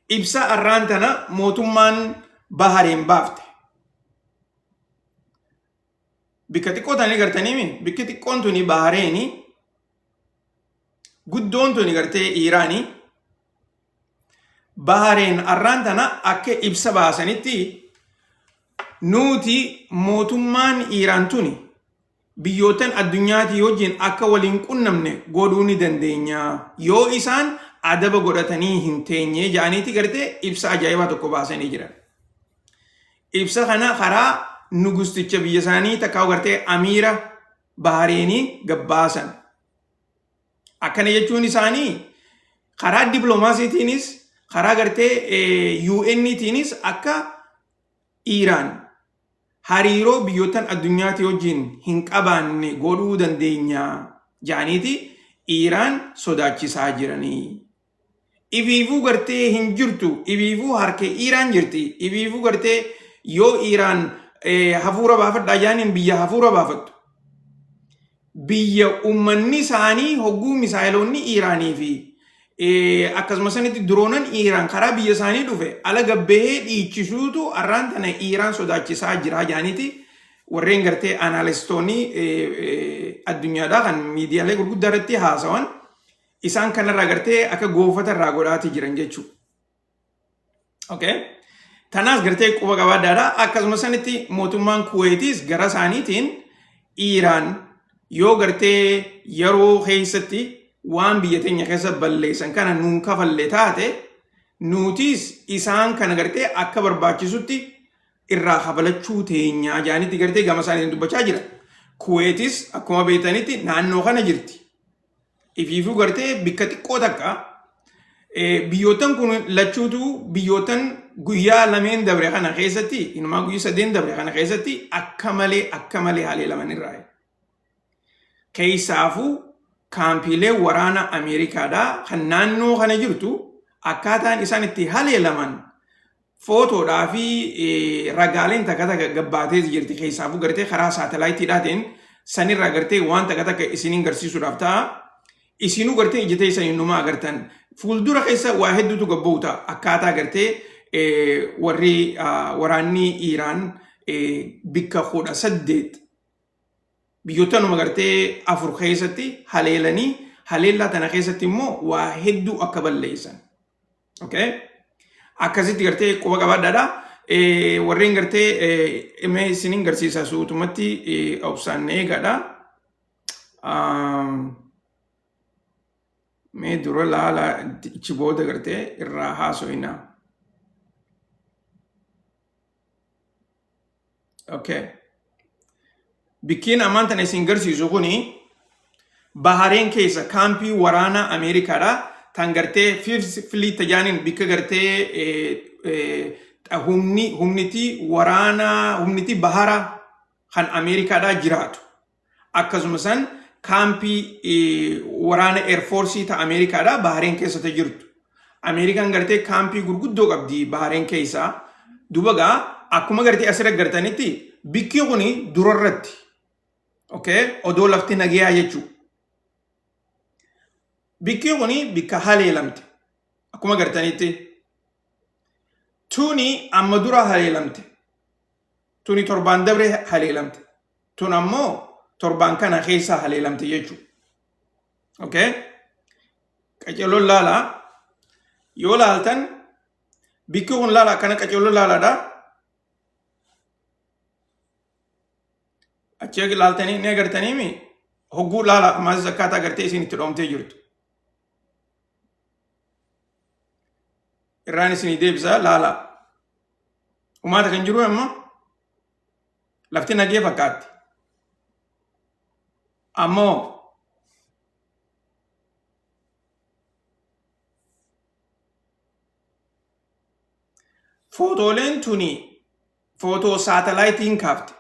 ibsa arraan tana mootummaan Bahareen baafte. Bikka xiqqoo tanii gartaniimi, bikki xiqqoon tuni Bahareeni, guddoon tuni gartee Iiraanii. Bahareen arraan tana akka ibsa baasanitti nuti mootummaan Iiraan tuni biyyootan addunyaatii wajjin akka waliin qunnamne godhuu ni dandeenya yoo isaan adaba godhatanii hin teenye jedhaniiti gartee ibsa ajaa'ibaa tokko baasanii jiran. Ibsa kana karaa nugusticha biyya isaanii takkaa gartee amiira Bahareenii gabbaasan. Akkana jechuun isaanii karaa dippiloomaasiitiinis karaa gartee UN'tiinis akka Iiraan hariiroo biyyoottan addunyaatii wajjin hin qabaanne godhuu dandeenya jedhaniiti Iiraan sodaachisaa jiranii. Ifiifuu gartee hin jirtu, ifiifuu harka Iiraan jirti, ifiifuu gartee yoo Iiraan hafuura baafadhaa jedhaniin biyya hafuura baafattu. Biyya uummanni isaanii hogguu misaayiloonni Iiraanii fi akkasuma sanitti drone Iiraan karaa biyya isaanii dhufe ala gabbahee dhiichisuutu arraan tana Iiraan sodaachisaa jira jedhaniiti warreen gartee analystoonni addunyaadhaa kan miidiyaalee gurguddaa irratti haasawan isaan kanarraa gartee akka goofata irraa godhaati jiran jechuudha. Okay. Tanaas gartee quba qabaadhaadha. Akkasuma sanitti mootummaan Kuweetiis gara isaaniitiin Iiraan yoo gartee yeroo keessatti waan biyya teenya keessa balleessan kana nuun kafalle taate nutis isaan kana gartee akka barbaachisutti irraa kafalachuu teenyaa jaanitti gartee gama isaaniitiin dubbachaa jira. Kuweetis akkuma beektanitti naannoo kana jirti. Ifiifuu gartee bikka xiqqoo takka biyyoottan kun lachuutu biyyoottan guyyaa lameen dabre kana keessatti, inumaa guyyaa sadeen dabre kana keessatti akka malee akka malee haleelaman irraa. Keessaafuu Kaampiilee waraana Ameerikaadhaa kan naannoo kana jirtu akkaataan isaan itti haleelaman footoodhaa fi ragaaleen takka takka gabbaatee jirti keessaafuu gartee karaa saatalaayitiidhaatiin sanirraa gartee waan takka takka isiniin garsiisuudhaaf ta'a. Isinuu gartee ija teessaniin numa agartan. Fuuldura keessa waa hedduutu gabba'u ta'a. Akkaataa gartee warri waraanni Iiraan bikka 18 biyyoottanuma gartee afur keessatti haleelanii haleellaa tana keessatti immoo waa hedduu akka balleessan. Okay? Akkasitti gartee quba qabaadhaadha. Warreen gartee mee isiniin garsiisa suutumatti obsaan eegaadha. Mee dura laala ichi booda gartee irraa haasoyna. Okay. Bikkiin ammaan tana isin garsiisu kuni Bahareen keessa kaampii waraanaa Ameerikaadha. Tan gartee Fifth Fleet tajaaniin bikka gartee humni humniti waraanaa humniti bahara kan Ameerikaadhaa jiraatu. Akkasuma san kaampii waraana Air Force ta Ameerikaadhaa Bahareen keessa ta jirtu. Ameerikaan gartee kaampii gurguddoo qabdi Bahareen keessaa. Duuba gaa akkuma gartee asirra gartanitti bikki kuni durarratti. Okay? Odoo lafti nageyaa jechuu. Bikki kuni bikka haleelamte. Akkuma gartanitti. Tuni amma dura haleelamte. Tuni torbaan dabre haleelamte. Tun ammoo torbaan kana keessa haleelamte jechuudha. Okay? Qaceelloon laalaa. Yoo laaltan bikki kun laala akkana qaceelloon laalaadha. Achi laaltanii ni agartanii mi hogguu laala ammas akkaataa agartee isin itti dhoomtee jirtu. Irraan isinii deebisa laala. Umaata kan jiru ammoo lafti nagee fakkaatti. Ammoo footooleen tuni footoo saatalaayitiin kaafte.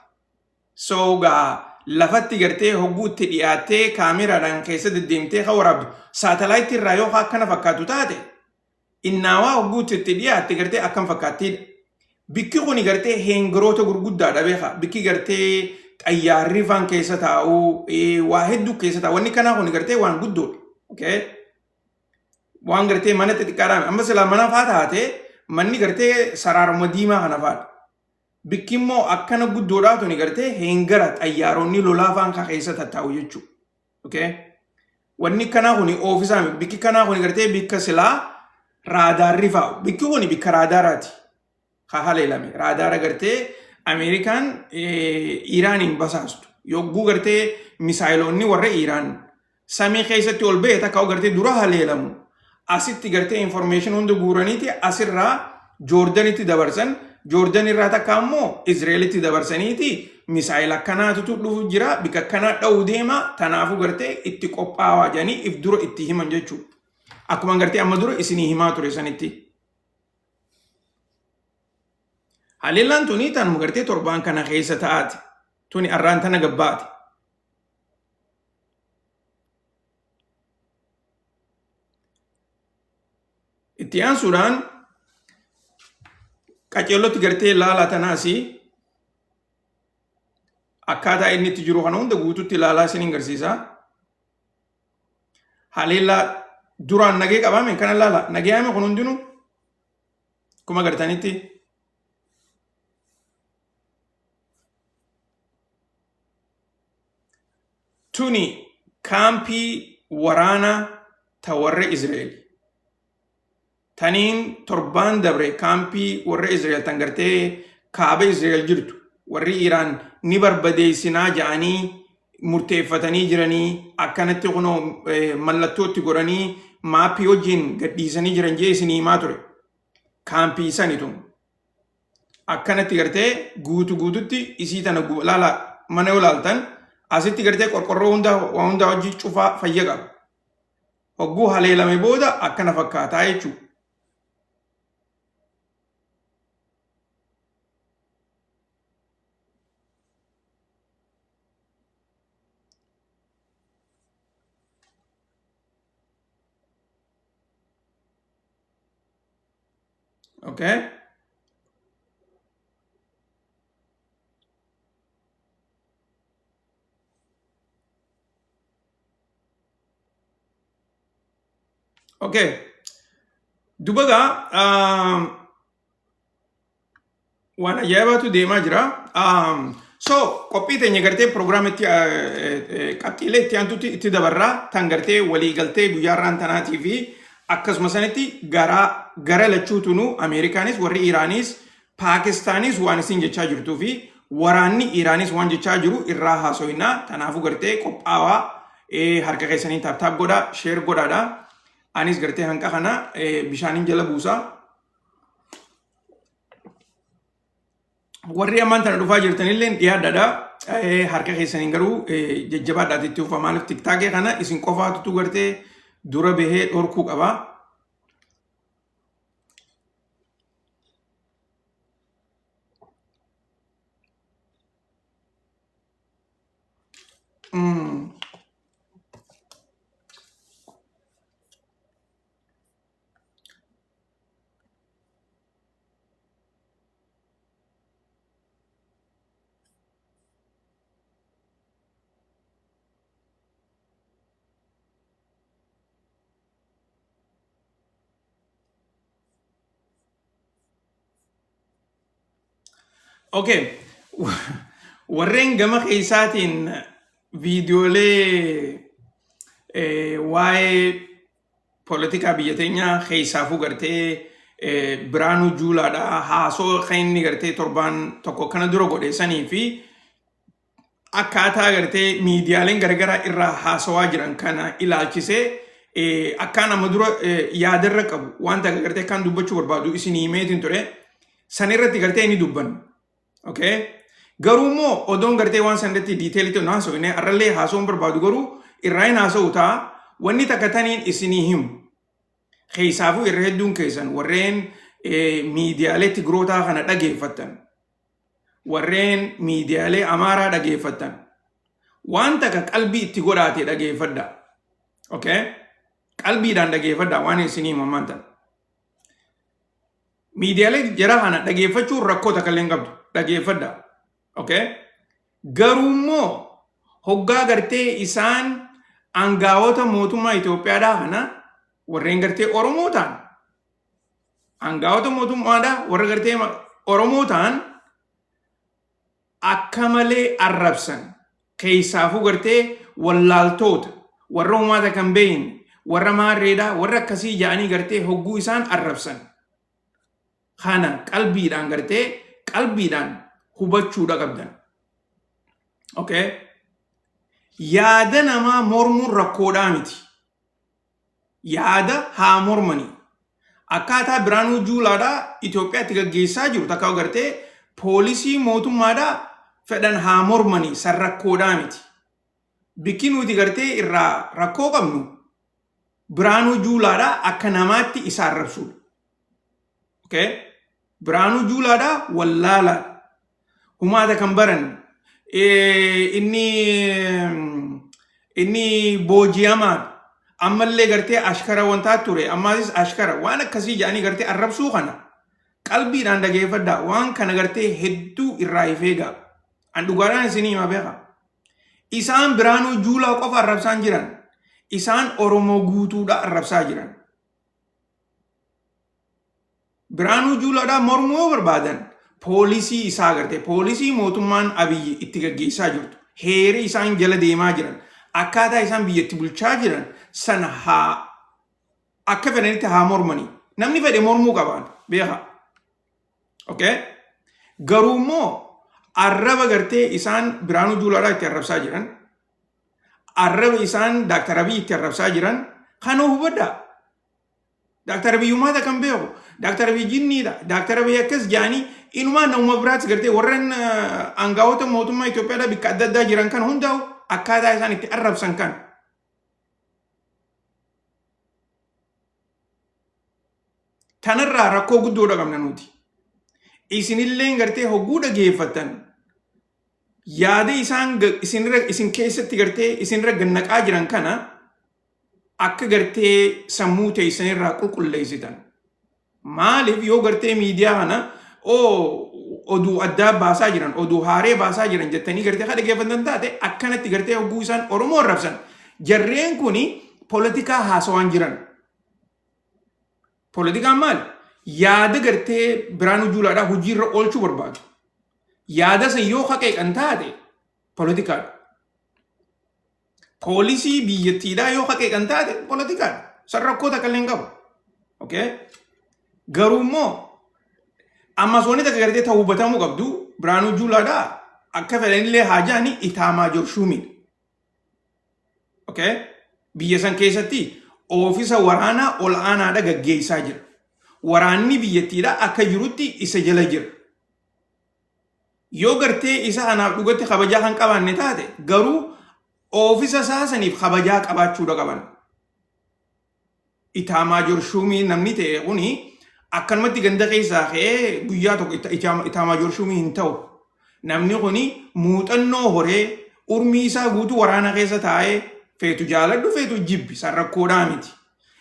So gaa lafatti gartee hogguu itti dhiyaattee kaameraadhaan keessa deddeemtee kan waraabdu saatalaayitii irraa yoo akkana fakkaatu taate innaawaa hogguutti itti dhiyaatte gartee akkam fakkaattiidha. Bikki kuni gartee heengaroota gurguddaadha beeka. Bikki gartee xayyaarri faan keessa taa'u waa hedduu keessa taa'u. Wanni kanaa kuni gartee waan guddoodha. Okay? Waan gartee mana xixiqqaadhaan amma silaa mana faa taate manni gartee saraaruma diimaa kana faadha. Bikki immoo akkana guddoodhaa tuni gartee heengara xayyaaronni lolaa faan ka keessa tattaa'u jechuudha. Okay? Wanni kanaa kuni oofisaa miti. Bikki kanaa kuni gartee bikka silaa raadaarri faa'u. Bikki kuni bikka raadaaraati. Ka haleelame. Raadaara gartee Ameerikaan Iiraaniin basaastu. Yogguu gartee misaayiloonni warra Iiraan samii keessatti ol ba'e takka gartee dura haleelamu. Asitti gartee information hunda guuraniiti asirraa Joordanitti dabarsan. Joordan irraa takka ammoo Izreelitti dabarsaniiti misaayila akkanaatutu dhufu jira bikka akkanaa dha'uu deema tanaafuu gartee itti qophaawaa jedhanii if dura itti himan jechuudha. Akkuma gartee amma dura isinii himaa ture sanitti. Haleellaan tuni tanuma gartee torbaan kana keessa ta'aati. Tuni arraan tana gabbaati. Itti aansuudhaan qaceellotti gartee laalaa tanaas akkaataa inni itti jiru kana hunda guututti ilaalaa isiniin garsiisa. Haleellaa duraan nagee qabaame kana laala nageeyame kun hundinuu akkuma agartanitti tuni kaampii waraanaa ta warra Izraa'el. Taniin torbaan dabre kaampii warra Izraa'el tan gartee kaaba Izraa'el jirtu warri Iiraan ni barbadeessinaa ja'anii murteeffatanii jiranii akkanatti kunoo mallattoo itti godhanii maappii wajjin gadhiisanii jiran jee isinii himaa ture. Kaampii sani tun. Akkanatti gartee guutu guututti isii tana laala mana yoo laaltan asitti gartee qorqorroo hundaa waa hundaa wajjin cufaa fayya qaba. Hogguu haleelame booda akkana fakkaataa jechuudha. Okay. Okay. Duba gaa waan ajaa'ibaatu deemaa jira. So qophii teenya gartee piroogiraamitti qabxiilee itti aantutti itti dabarraa tan gartee waliigaltee guyyaa har'aan tanaatii fi akkasuma sanitti gara gara lachuutunuu Ameerikaanis warri Iraanis Paakistaanis waan isin jechaa jirtuu fi waraanni Iraanis waan jechaa jiru irraa haasoyna. Tanaafuu gartee qophaawaa harka keessanii taap taap godhaa sheer godhaadha. Anis gartee hanqa kana bishaanin jala buusa. Warri ammaan tana dhufaa jirtanillee dhiyaadhaadha. Harka keessaniin garuu jajjabaadhaati itti ufa. Maaliif tiktaakee kana isin qofaatutu gartee dura bahee dhorkuu qaba. Okay. Warreen gama keessaatiin viidiyoolee waa'ee poolitikaa biyya teenyaa keessaafuu gartee Biraanuu Juulaadha haasoo kan inni gartee torbaan tokko kana dura godhe sanii fi akkaataa gartee miidiyaaleen garagaraa irraa haasawaa jiran kana ilaalchisee akkaan amma dura yaadarra qabu wanta gartee akkaan dubbachuu barbaadu isin himeetiin ture san irratti gartee ni dubbanna. Okay? Garuu immoo odoon gartee waan san irratti diiteelitti hin haasofne arrallee haasawuun barbaadu garuu irraa hin haasa'u ta'a wanni takka taniin isinii himu. Keessaafuu irra hedduun keessan warreen miidiyaalee Tigrootaa kana dhageeffattan warreen miidiyaalee Amaaraa dhageeffattan waan takka qalbii itti godhaate dhageeffadha. Okay? Qalbiidhaan dhageeffadha waan isinii himu ammaan tana. Miidiyaalee jara kana dhageeffachuun rakkoo takka illee hin qabdu. Dhageeffadha. Okay? Garuu immoo hoggaa gartee isaan aangaa'ota mootummaa Itoophiyaadhaa kana warreen gartee Oromoo ta'an aangaa'ota mootummaadhaa warra gartee Oromoo ta'an akka malee arrabsan keessaafuu gartee wallaaltoota warra uumaata kan beeyne warra maarreedhaa warra akkasii ja'anii gartee hogguu isaan arrabsan kana qalbiidhaan gartee qalbiidhaan hubachuudha qabdan. Okay? Yaada namaa mormuun rakkoodhaa miti. Yaada haa mormanii. Akkaataa Biraanuu Juulaadhaa Itoophiyaatti gaggeessaa jiru takka gartee poolisii mootummaadhaa fedhan haa mormanii san rakkoodhaa miti. Bikki nuti gartee irraa rakkoo qabnu Biraanuu Juulaadhaa akka namaatti isa arrabsuudha. Okay? Biraanuu Juulaadhaa wallaalaadha. Humaata kan baranne. Inni inni booji'amaadha. Ammallee gartee ashkara wantaa ture. Ammaasis ashkara waan akkasii jedhanii gartee arrabsuu kana qalbiidhaan dhageeffadhaa. Waan kana gartee hedduu irraa if eegaa. An dhugaadhaan isinii hima beekaa. Isaan Biraanuu Juulaa qofa arrabsaan jiran. Isaan Oromoo guutuudha arrabsaa jiran. Biraanuu Juulaadhaa mormuu yoo barbaadan poolisii isaa agartee poolisii mootummaan Abiyyi itti gaggeessaa jirtu heeri isaan jala deemaa jiran akkaataa isaan biyyatti bulchaa jiran sana haa akka fedhanitti haa mormanii. Namni fedhe mormuu qabaan beekaa. Okay? Garuu immoo arraba gartee isaan Biraanuu Juulaadhaa itti arrabsaa jiran, arraba isaan Daaktar Abiy itti arrabsaa jiran kana hubadhaa. Daaktar Abiy uummata kan beeku, Daaktar Abiy jinniidha, Daaktar Abiy akkas jedhanii inumaa nama biraatti gartee warreen aangawoota mootummaa Itoophiyaadhaa bakka adda addaa jiran kan hundaa'u akkaataa isaan itti arrabsan kan. Tanarraa rakkoo guddoodha qabna nuti. Isinilleen gartee hogguu dhageeffattan yaada isaan isinirra isin keessatti gartee isinirra gannaqaa jiran kana akka gartee sammuu teessanirraa qulqulleessitan. Maaliif yoo gartee miidiyaa kana oo oduu addaa baasaa jiran, oduu haaree baasaa jiran jettanii gartee kan dhaggeeffatan taate, akkanatti gartee hogguu isaan Oromoo arrabsan, jarreen kuni poolitikaa haasawaan jiran. Poolitikaan maali? Yaada gartee Biraanuu Juulaadhaa hojiirra oolchuu barbaadu. Yaada san yoo haqeeqan taate poolitikaadha. Poolisii biyyattiidhaa yoo haqeeqan taate poolitikaadha. San rakkoo takka illee hin qabu. Okay? Garuu immoo ammas wanni takka gartee ta'uu hubatamuu qabdu, Biraanuu Juulaadhaa akka fedhanillee haa jedhani itaamaajoor shuumiidha. Okay? Biyya san keessatti oofisa waraanaa ol aanaadha gaggeessaa jira. Waraanni biyyattiidha akka jirutti isa jala jira. Yoo gartee isa kanaaf dhugatti kabajaa kan qabaanne taate garuu, oofisa isaa saniif kabajaa qabaachuudha qaban. Itaamaajoor shuumii namni ta'e kuni akkanumatti ganda keessaa ka'ee guyyaa tokko itaamaajoor shuumii hin ta'u. Namni kuni muuxannoo horee, urmii isaa guutuu waraana keessa taa'ee, feetu jaaladhu feetu jibbi, san rakkoodhaa miti.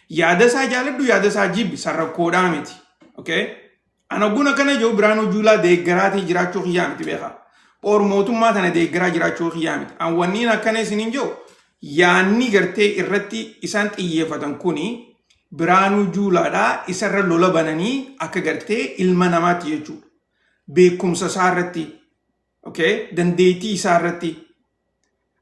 Yaada isaa jaaladhu yaada isaa jibbi, san rakkoodhaa miti. Okay? Ana guna kana jiru Biraanuu Juulaa deeggaraatii jiraachuu kiyyaa miti, beekaa. Or mootummaa tana deeggaraa jiraachuu kiyyaa miti. An wanniin akkana isiniin jiru, yaanni gartee irratti isaan xiyyeeffatan kuni Biraanuu Juulaadhaa isarra lola bananii akka gartee ilma namaatti jechuudha. Beekumsa isaa irratti, okay? Dandeettii isaa irratti,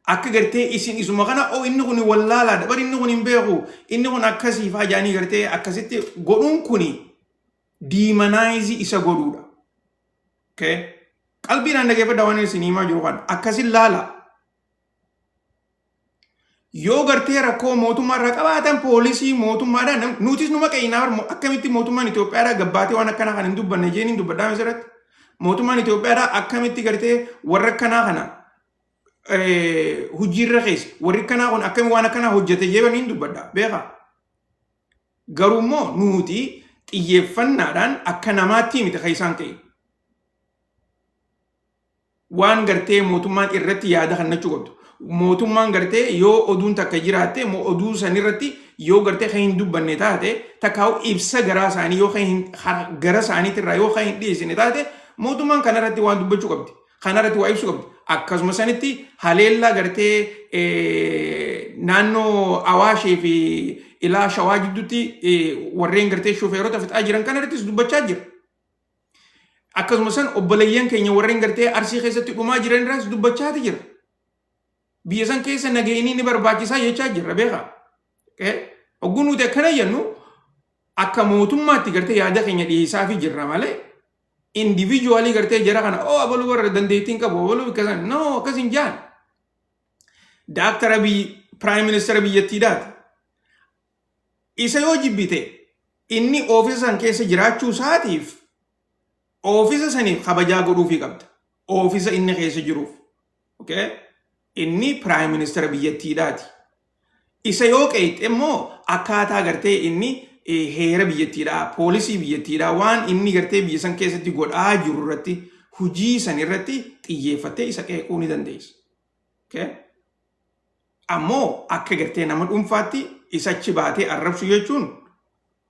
akka gartee isin isuma kana "Oh, inni kun wallaalaadha bar, inni kun hin beeku, inni kun akkasii" faa jaanii gartee akkasitti godhuun kuni demonize isa godhuudha. Okay? Qalbiidhaan dhageeffadhaa waan isin himaa jiru kana. Akkasin laala. Yoo gartee rakkoo mootummaa irraa qabaatan, poolisii mootummaadhaan nutis numa qe'inaa, akkamitti mootummaan Itoophiyaadhaa gabbaatee waan akkanaa kan hin dubbanne jeen hin dubbadhaa asirratti. Mootummaan Itoophiyaadhaa akkamitti gartee warra akkanaa kana hojiirra keessa, warri akkanaa kun akkami waan akkanaa hojjete jeebanii hin dubbadha beekaa. Garuu immoo nuti xiyyeeffannaadhaan akka namaatti miti kan isaan ka'e. Waan gartee mootummaan irratti yaada kennachuu qabdu. Mootummaan gartee yoo oduun takka jiraatte, oduu san irratti yoo gartee kan hin dubbanne taate, takkaa'u ibsa garaa isaanii yoo kan hin gara isaaniitirraa yoo kan hin dhiyeessine taate, mootummaan kanarratti waan dubbachuu qabdi. Kanarratti waa ibsuu qabdi. Akkasuma sanitti haleellaa gartee naannoo Awaashee fi ilaa Shawaa jidduutti warreen gartee shofeerota fixaa jiran kanarrattis dubbachaa jira. Akkasuma san obboleeyyan keenya warreen gartee Arsii keessatti dhumaa jiran irraas dubbachaati jira. Biyya san keessa nageenyi ni barbaachisaa jechaa jirra, beekaa. Hogguu nuti akkana jennu, akka mootummaatti gartee yaada keenya dhiyeessaa fi jirra malee, individually gartee jara kana "Oh, abaluu warra dandeettiin qabu, abaluu akkasan," no, akkas hin jaan. Daaktar Abiy Prime Minister biyyattiidhaati. Isa yoo jibbite, inni oofisa san keessa jiraachuu isaatiif oofisa saniif kabajaa godhuufii qabda. Oofisa inni keessa jiruuf. Okay? Inni Prime Minister biyyattiidhaati. Isa yoo qeexxe immoo, akkaataa gartee inni heera biyyattiidhaa, poolisii biyyattiidhaa, waan inni gartee biyya san keessatti godhaa jiru irratti, hujii san irratti xiyyeeffattee isa qeequu ni dandeessa. Okay? Ammoo akka gartee nama dhuunfaatti isa achi baatee arrabsu jechuun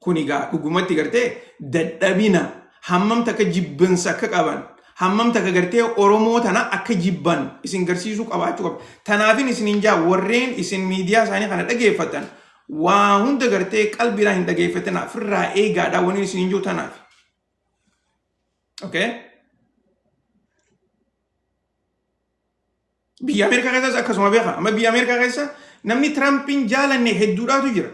kun egaa dhugumatti gartee dadhabina, hammam takka jibbansa akka qaban, hammam takka gartee Oromoo tana akka jibban isin garsiisuu qabaachuu qaba. Tanaafin isin hin jaa, warreen isin miidiyaa isaanii kana dhageeffatan, waa hunda gartee qalbiidhaan hin dhageeffatin, ofirraa eegaadha wanni isin hin jiru tanaaf. Okay? Biyya Ameerikaa keessas akkasuma beeka. Amma biyya Ameerikaa keessa namni Tiraampiin jaalanne hedduudhaatu jira.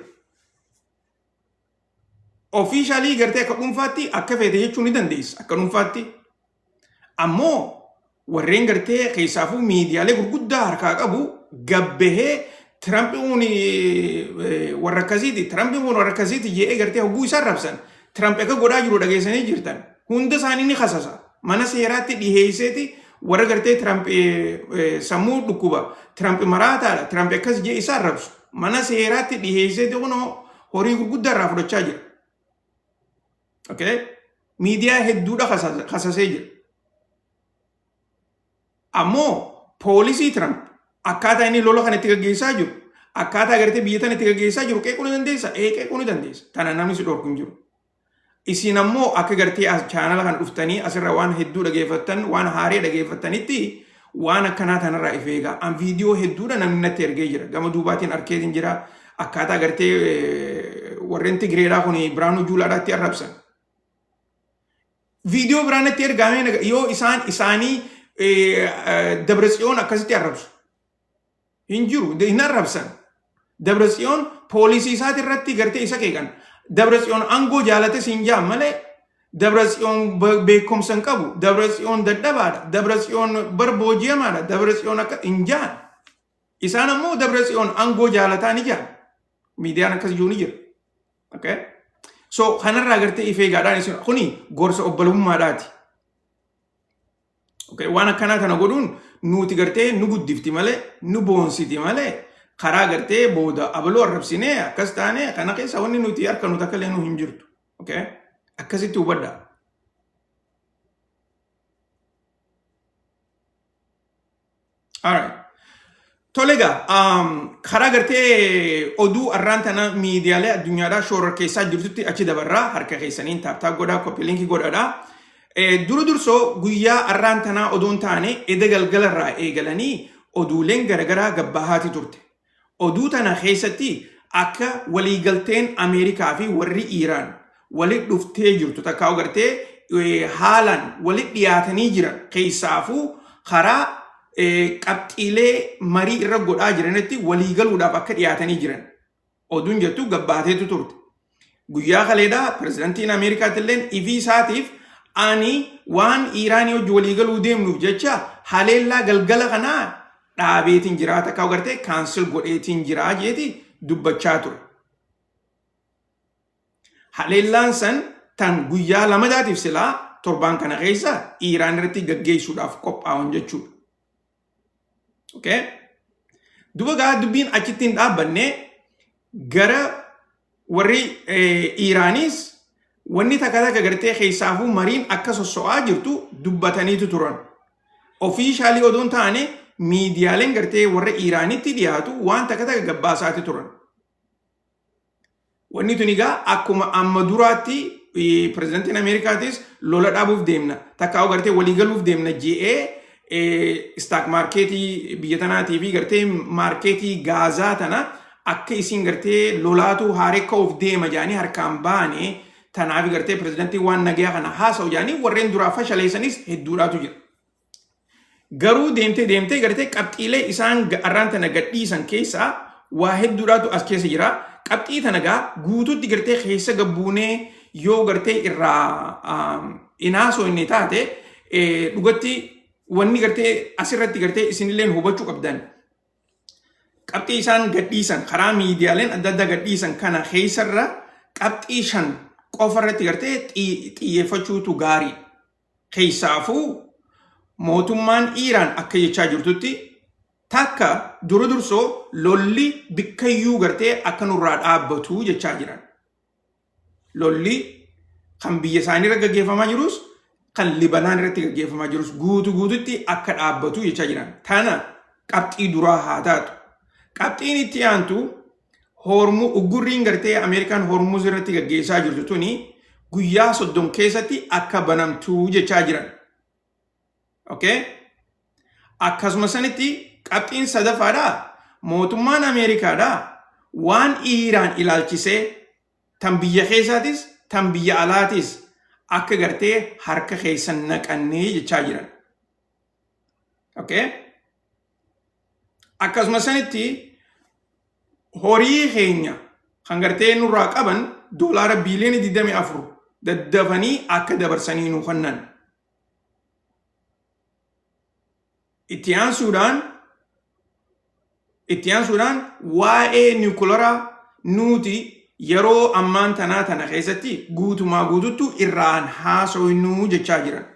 Officially gartee akka dhuunfaatti akka feete jechuu ni dandeessa akka dhuunfaatti. Ammoo warreen gartee keessaafuu miidiyaalee gurguddaa harkaa qabu gabbahee "Tiraampiin kun warra akkasiiti, Tiraampiin kun warra akkasiiti" jedhee gartee hogguu isaan rabsan, Tiraamp akka godhaa jiru dhageessanii jirtan. Hunda isaanii ni kasasa. Mana seeraatti dhiheesseeti warra gartee Tiraamp sammuu dhukkuba, Tiraamp maraataadha, Tiraamp akkas jedhee isaan rabsu. Mana seeraatti dhiheesseeti kunoo horii gurguddaa irraa fudhachaa jira. Okay? Miidiyaa hedduudha kasasee jira. Ammoo poolisii Tiraamp, akkaataa inni lola kana itti gaggeessaa jiru, akkaataa gartee biyya tana itti gaggeessaa jiru qeequu ni dandeessa? Ee, qeequu ni dandeessa. Tana namni si dhorku hin jiru. Isin ammoo akka gartee as chaanala kan dhuftanii asirra waan hedduu dhageeffattan, waan haaree dhageeffattanitti waan akkanaa tanarraa if eegaa. An viidiyoo hedduudha namni natti ergee jira. Gama duubaatiin arkeetiin jira. Akkaataa gartee warreen Tigireedhaa kun Biraanuu Juulaadhaatti arrabsan. Viidiyoo biraa natti ergaamee yoo isaan isaanii Dabratsiyoon akkasitti arrabsu. Hin jiru, hin arrabsan. Dabratsiyoon poolisii isaati irratti gartee isa qeeqan. Dabratsiyoon aangoo jaalate siin jaan malee Dabratsiyoon beekumsa hin qabu. Dabratsiyoon dadhabaadha. Dabratsiyoon bar booji'amaadha. Dabratsiyoon akka hin jaan. Isaan ammoo Dabratsiyoon aangoo jaalataa ni jaan. Miidiyaan akkas jiru ni jira. Okay? So kanarraa gartee if eegaadhaan isin kuni gorsa obbolummaadhaati. Okay? Waan akkanaa kana godhuun nuti gartee nu guddifti malee nu boonsiti malee karaa gartee booda abaluu arrabsinee akkas taane kana keessa wanni nuti harka nuti akka leenuu hin jirtu. Okay? Akkasitti hubadhaa. Alright. Tole egaa karaa gartee oduu arraan tana miidiyaalee addunyaadhaa shoora keessaa jirtutti achi dabarraa harka keessaniin tap tap godhaa copy linkii godhadhaa. Dura dursoo guyyaa arraan tanaa odoon taane eda galgalarraa eegalanii oduuleen garaagaraa gabbahaati turte. Oduu tana keessatti akka waliigalteen Ameerikaa fi warri Iiraan walitti dhuftee jirtu takkaa gartee haalaan walitti dhiyaatanii jiran keessaafuu karaa qabxiilee marii irra godhaa jiranitti waliigaluudhaaf akka dhiyaatanii jiran oduun jettu gabbaateetu turte. Guyyaa kaleedhaa pirezidantiin Ameerikaatti illee ifii isaatiif ani waan Iiraanii hojii waliigaluu deemnuuf jecha haleellaa galgala kanaa dhaabeetiin jira takkaa gartee cancel godheetiin jira jeeti dubbachaa ture. Haleellaan san tan guyyaa lamadaatiif silaa torbaan kana keessa Iiraan irratti gaggeessuudhaaf qophaa'an jechuudha. Okay? Duba gaa dubbiin achitti hin dhaabbanne, gara warri Iiraanis wanni takka takka gartee keessaafuu mariin akka sosso'aa jirtu dubbataniitu turan. Officially odoon taane miidiyaaleen gartee warra Iiraanitti dhiyaatu waan takka takka gabbaasaati turan. Wanni tun egaa akkuma amma duraatti pirezidantiin Ameerikaatis lola dhaabuuf deemna takka gartee waliigaluuf deemna je'ee stock marketii biyya tanaatii fi gartee marketii gaazaa tana akka isin gartee lolaatu haaree ka'uuf deema jedhanii harkaan baane, tanaaf gartee pirezidantiin waan nagayaa kana haasa'u jedhanii warreen duraa fashaleessanis hedduudhaatu jira. Garuu deemtee deemtee gartee qabxiilee isaan arraan tana gadhiisan keessaa waa hedduudhaatu as keessa jira. Qabxii tana gaa guutuutti gartee keessa gabbuunee yoo gartee irraa inaasoo inni taate, dhugatti wanni gartee asirratti gartee isinillee hubachuu qabdan. Qabxii isaan gadhiisan karaa miidiyaaleen adda addaa gadhiisan kana keessarra qabxii shan qofa irratti gartee xiyyeeffachuutu gaarii. Keessaafuu mootummaan Iiraan akka jechaa jirtutti, takka dura dursoo lolli bikkayyuu gartee akka nurraa dhaabbatu jechaa jiran. Lolli kan biyya isaanii irra gaggeeffamaa jirus, kan Libanaan irratti gaggeeffamaa jirus guutu guututti akka dhaabbatu jechaa jiran. Tana qabxii duraa haa taatu. Qabxiin itti aantu hormu uggurriin gartee Ameerikaan Hormuz irratti gaggeessaa jirtu tuni guyyaa 30 keessatti akka banamtu jechaa jiran. Okay? Akkasuma sanitti qabxiin sadaffaadhaa mootummaan Ameerikaadhaa waan Iiraan ilaalchisee tan biyya keessaatis tan biyya alaatis akka gartee harka keessan naqannee jechaa jiran. Okay? Akkasuma sanitti horii keenya kan gartee nurraa qaban doolaara biiliyoona 24 daddafanii akka dabarsanii nu kennan. Itti aansuudhaan waa'ee niwukilaraa nuti yeroo ammaan tanaa tana keessatti guutumaa guututtu irraan haasofnuu jechaa jiran.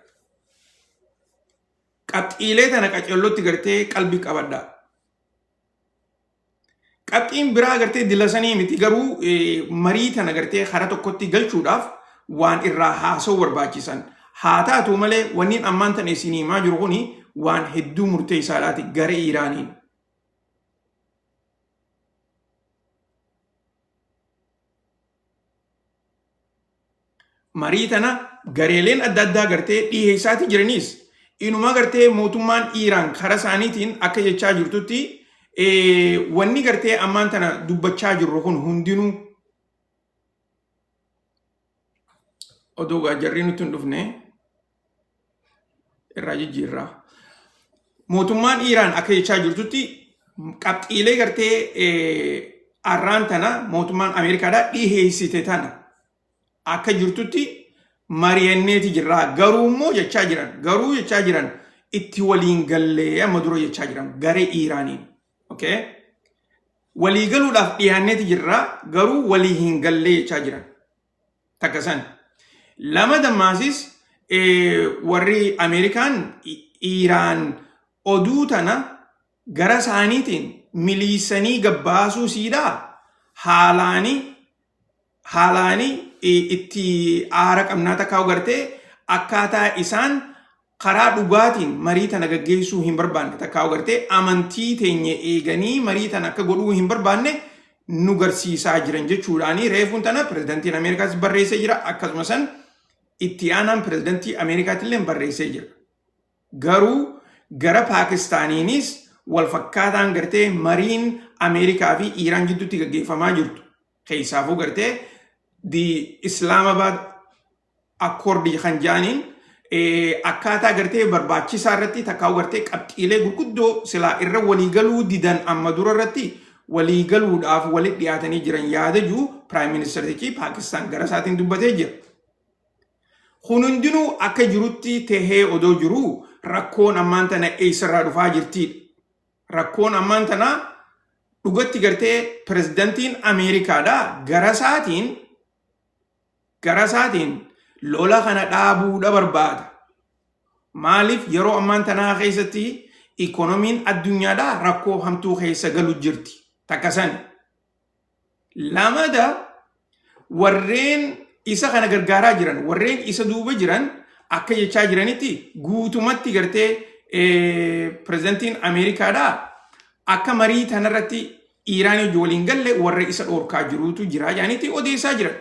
Qabxiilee tana qacellotti gartee qalbii qabadhaa. Qabxiin biraa gartee dilasanii miti, garuu marii tana gartee karaa tokkotti galchuudhaaf waan irraa haasa'uu barbaachisan. Haa taatu malee wanni ammaan tana isinii himaa jiru kuni waan hedduu murteessaadhaati gara Iiraaniin. Marii tana gareeleen adda addaa gartee dhiheessaati jiranis inuma gartee mootummaan Iiraan karaa isaaniitiin akka jechaa jirtutti wanni gartee ammaan tana dubbachaa jirru kun hundinuu odoo jarri nutti hin dhufne irraa jijjiirraa. Mootummaan Iiraan akka jechaa jirtutti qabxiilee gartee arraan tana mootummaan Ameerikaadhaa dhiheessite tana akka jirtutti mari'anneeti jirraa, garuu immoo jechaa jiran, garuu jechaa jiran itti waliin gallee amma dura jechaa jiran garee Iiraaniin. Okay? Walii galuudhaaf dhiyaanneeti jirraa, garuu walii hin gallee jechaa jiran. Takka san. Lama dammaasis warri Ameerikaan Iiraan oduu tana gara isaaniitiin miliisanii gabbaasuu siidhaa haalaanii itti aara qabnaa takkaa gartee akkaataa isaan karaa dhugaatiin marii tana gaggeessuu hin barbaanne takkaa gartee amantii teenya eeganii marii tana akka godhuu hin barbaanne nu garsiisaa jiran jechuudhaani reefuun tana pirezidantiin Ameerikaas barreessee jira, akkasuma san itti aanaan pirezidantii Ameerikaatillee barreessee jira. Garuu gara Paakistaaniinis wal fakkaataan gartee mariin Ameerikaa fi Iiraan gidduutti gaggeeffamaa jirtu. Keessaafuu gartee the Islamabad Accord kan jedhaniin akkaataa gartee barbaachisaa irratti takkaa gartee qabxiilee gurguddoo silaa irra waliigaluu didan amma dura irratti waliigaluudhaaf walitti dhiyaatanii jiran yaada jiru Prime Ministerichi Paakistaan gara isaatiin dubbatee jira. Kun hundinuu akka jirutti tahee odoo jiru rakkoon ammaan tana eessarraa dhufaa jirtidha. Rakkoon ammaan tana dhugatti gartee pirezidantiin Ameerikaadha gara isaatiin lola kana dhaabuudha barbaada. Maaliif yeroo ammaan tanaa keessatti ikoonomiin addunyaadhaa rakkoo hamtuu keessa galu jirti. Takka san. Lamada warreen isa kana gargaaraa jiran, warreen isa duuba jiran akka jechaa jiranitti guutumatti gartee pirezidantiin Ameerikaadhaa akka marii tanarratti Iiraan wajjin waliin galle warra isa dhoorkaa jirutu jira jedhanitti odeessaa jiran.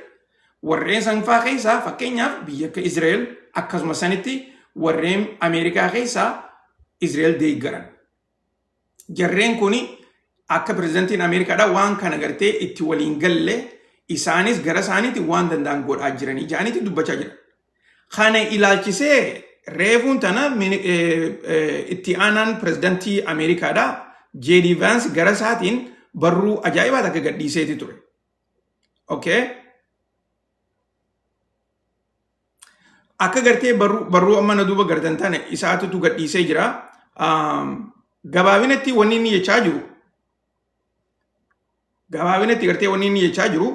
Warreen sanfaa keessaa fakkeenyaaf biyya akka Israa'el, akkasuma sanitti warreen Ameerikaa keessaa Israa'el deeggaran. Jarreen kuni akka pirezidantiin Ameerikaadhaa waan kana gartee itti waliin galle isaanis gara isaaniitti waan danda'an godhaa jiranii jedhanitti dubbachaa jiran. Kana ilaalchisee reefuun tana itti aanaan pirezidantii Ameerikaadhaa J.D. Vance gara isaatiin barruu ajaa'ibaa takka gadhiiseeti ture. Okay. Akka gartee barruu amma na duuba gartan tana isaatutu gadhiisee jira. Gabaabinatti wanni inni jechaa jiru, gabaabinatti gartee wanni inni jechaa jiru,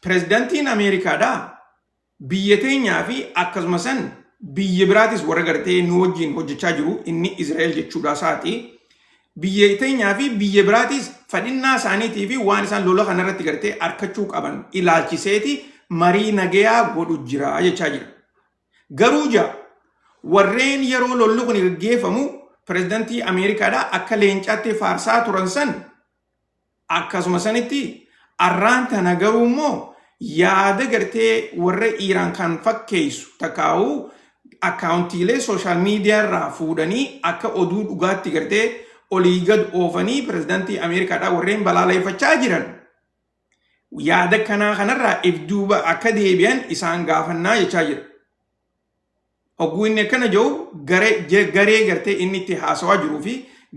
pirezidantiin Ameerikaadhaa biyya teenyaa fi akkasuma san biyya biraatis warra gartee nu wajjin hojjechaa jiru, inni Israa'el jechuudha isaati. Biyya teenyaa fi biyya biraatis fadhinnaa isaaniitii fi waan isaan lola kanarratti gartee arkachuu qaban ilaalchiseeti marii nagayaa godhu jira jechaa jira. Garuu jaa warreen yeroo lolli kun gaggeeffamu pirezidantii Ameerikaadhaa akka leencaatti faarsaa turan san akkasuma sanitti arraan tana garuu immoo yaada gartee warra Iiraan kan fakkeessu takkaa'uu akkaawuntiilee social media irraa fuudhanii akka oduu dhugaatti gartee olii gad oofanii pirezidantii Ameerikaadhaa warreen balaaleffachaa jiran yaada kanaa kanarraa if duuba akka deebi'an isaan gaafannaa jechaa jira. Hogguu inni akkana jiru garee gartee inni itti haasawaa jiruu fi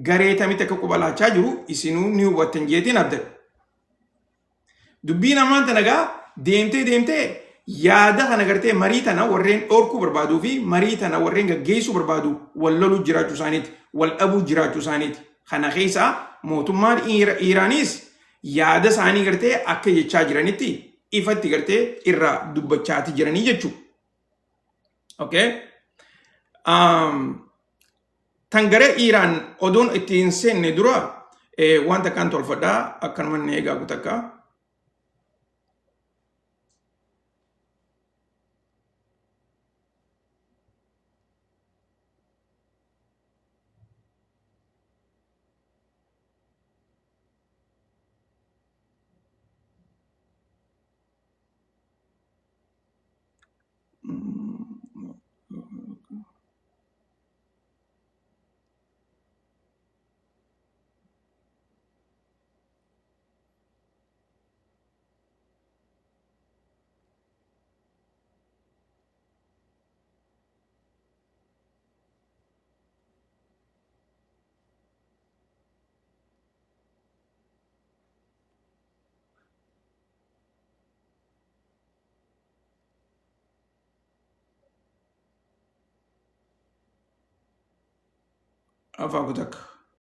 garee tamitti akka qubalaachaa jiru isinuu ni hubattan jeetiin abdadha. Dubbiin ammaan tana gaa deemtee deemtee yaada kana gartee marii tana warreen dhorkuu barbaaduu fi marii tana warreen gaggeessuu barbaadu wal loluu jiraachuu isaaniiti, wal dhabuu jiraachuu isaaniiti. Kana keessaa mootummaan Iiraanis yaada isaanii gartee akka jechaa jiranitti ifatti gartee irraa dubbachaati jiranii jechuudha. Okay. Tan gara Iiraan odoon itti hin seenne dura waan takkaan tolfadhaa, akkanuma inni eegaa takka. Afaan kutakka.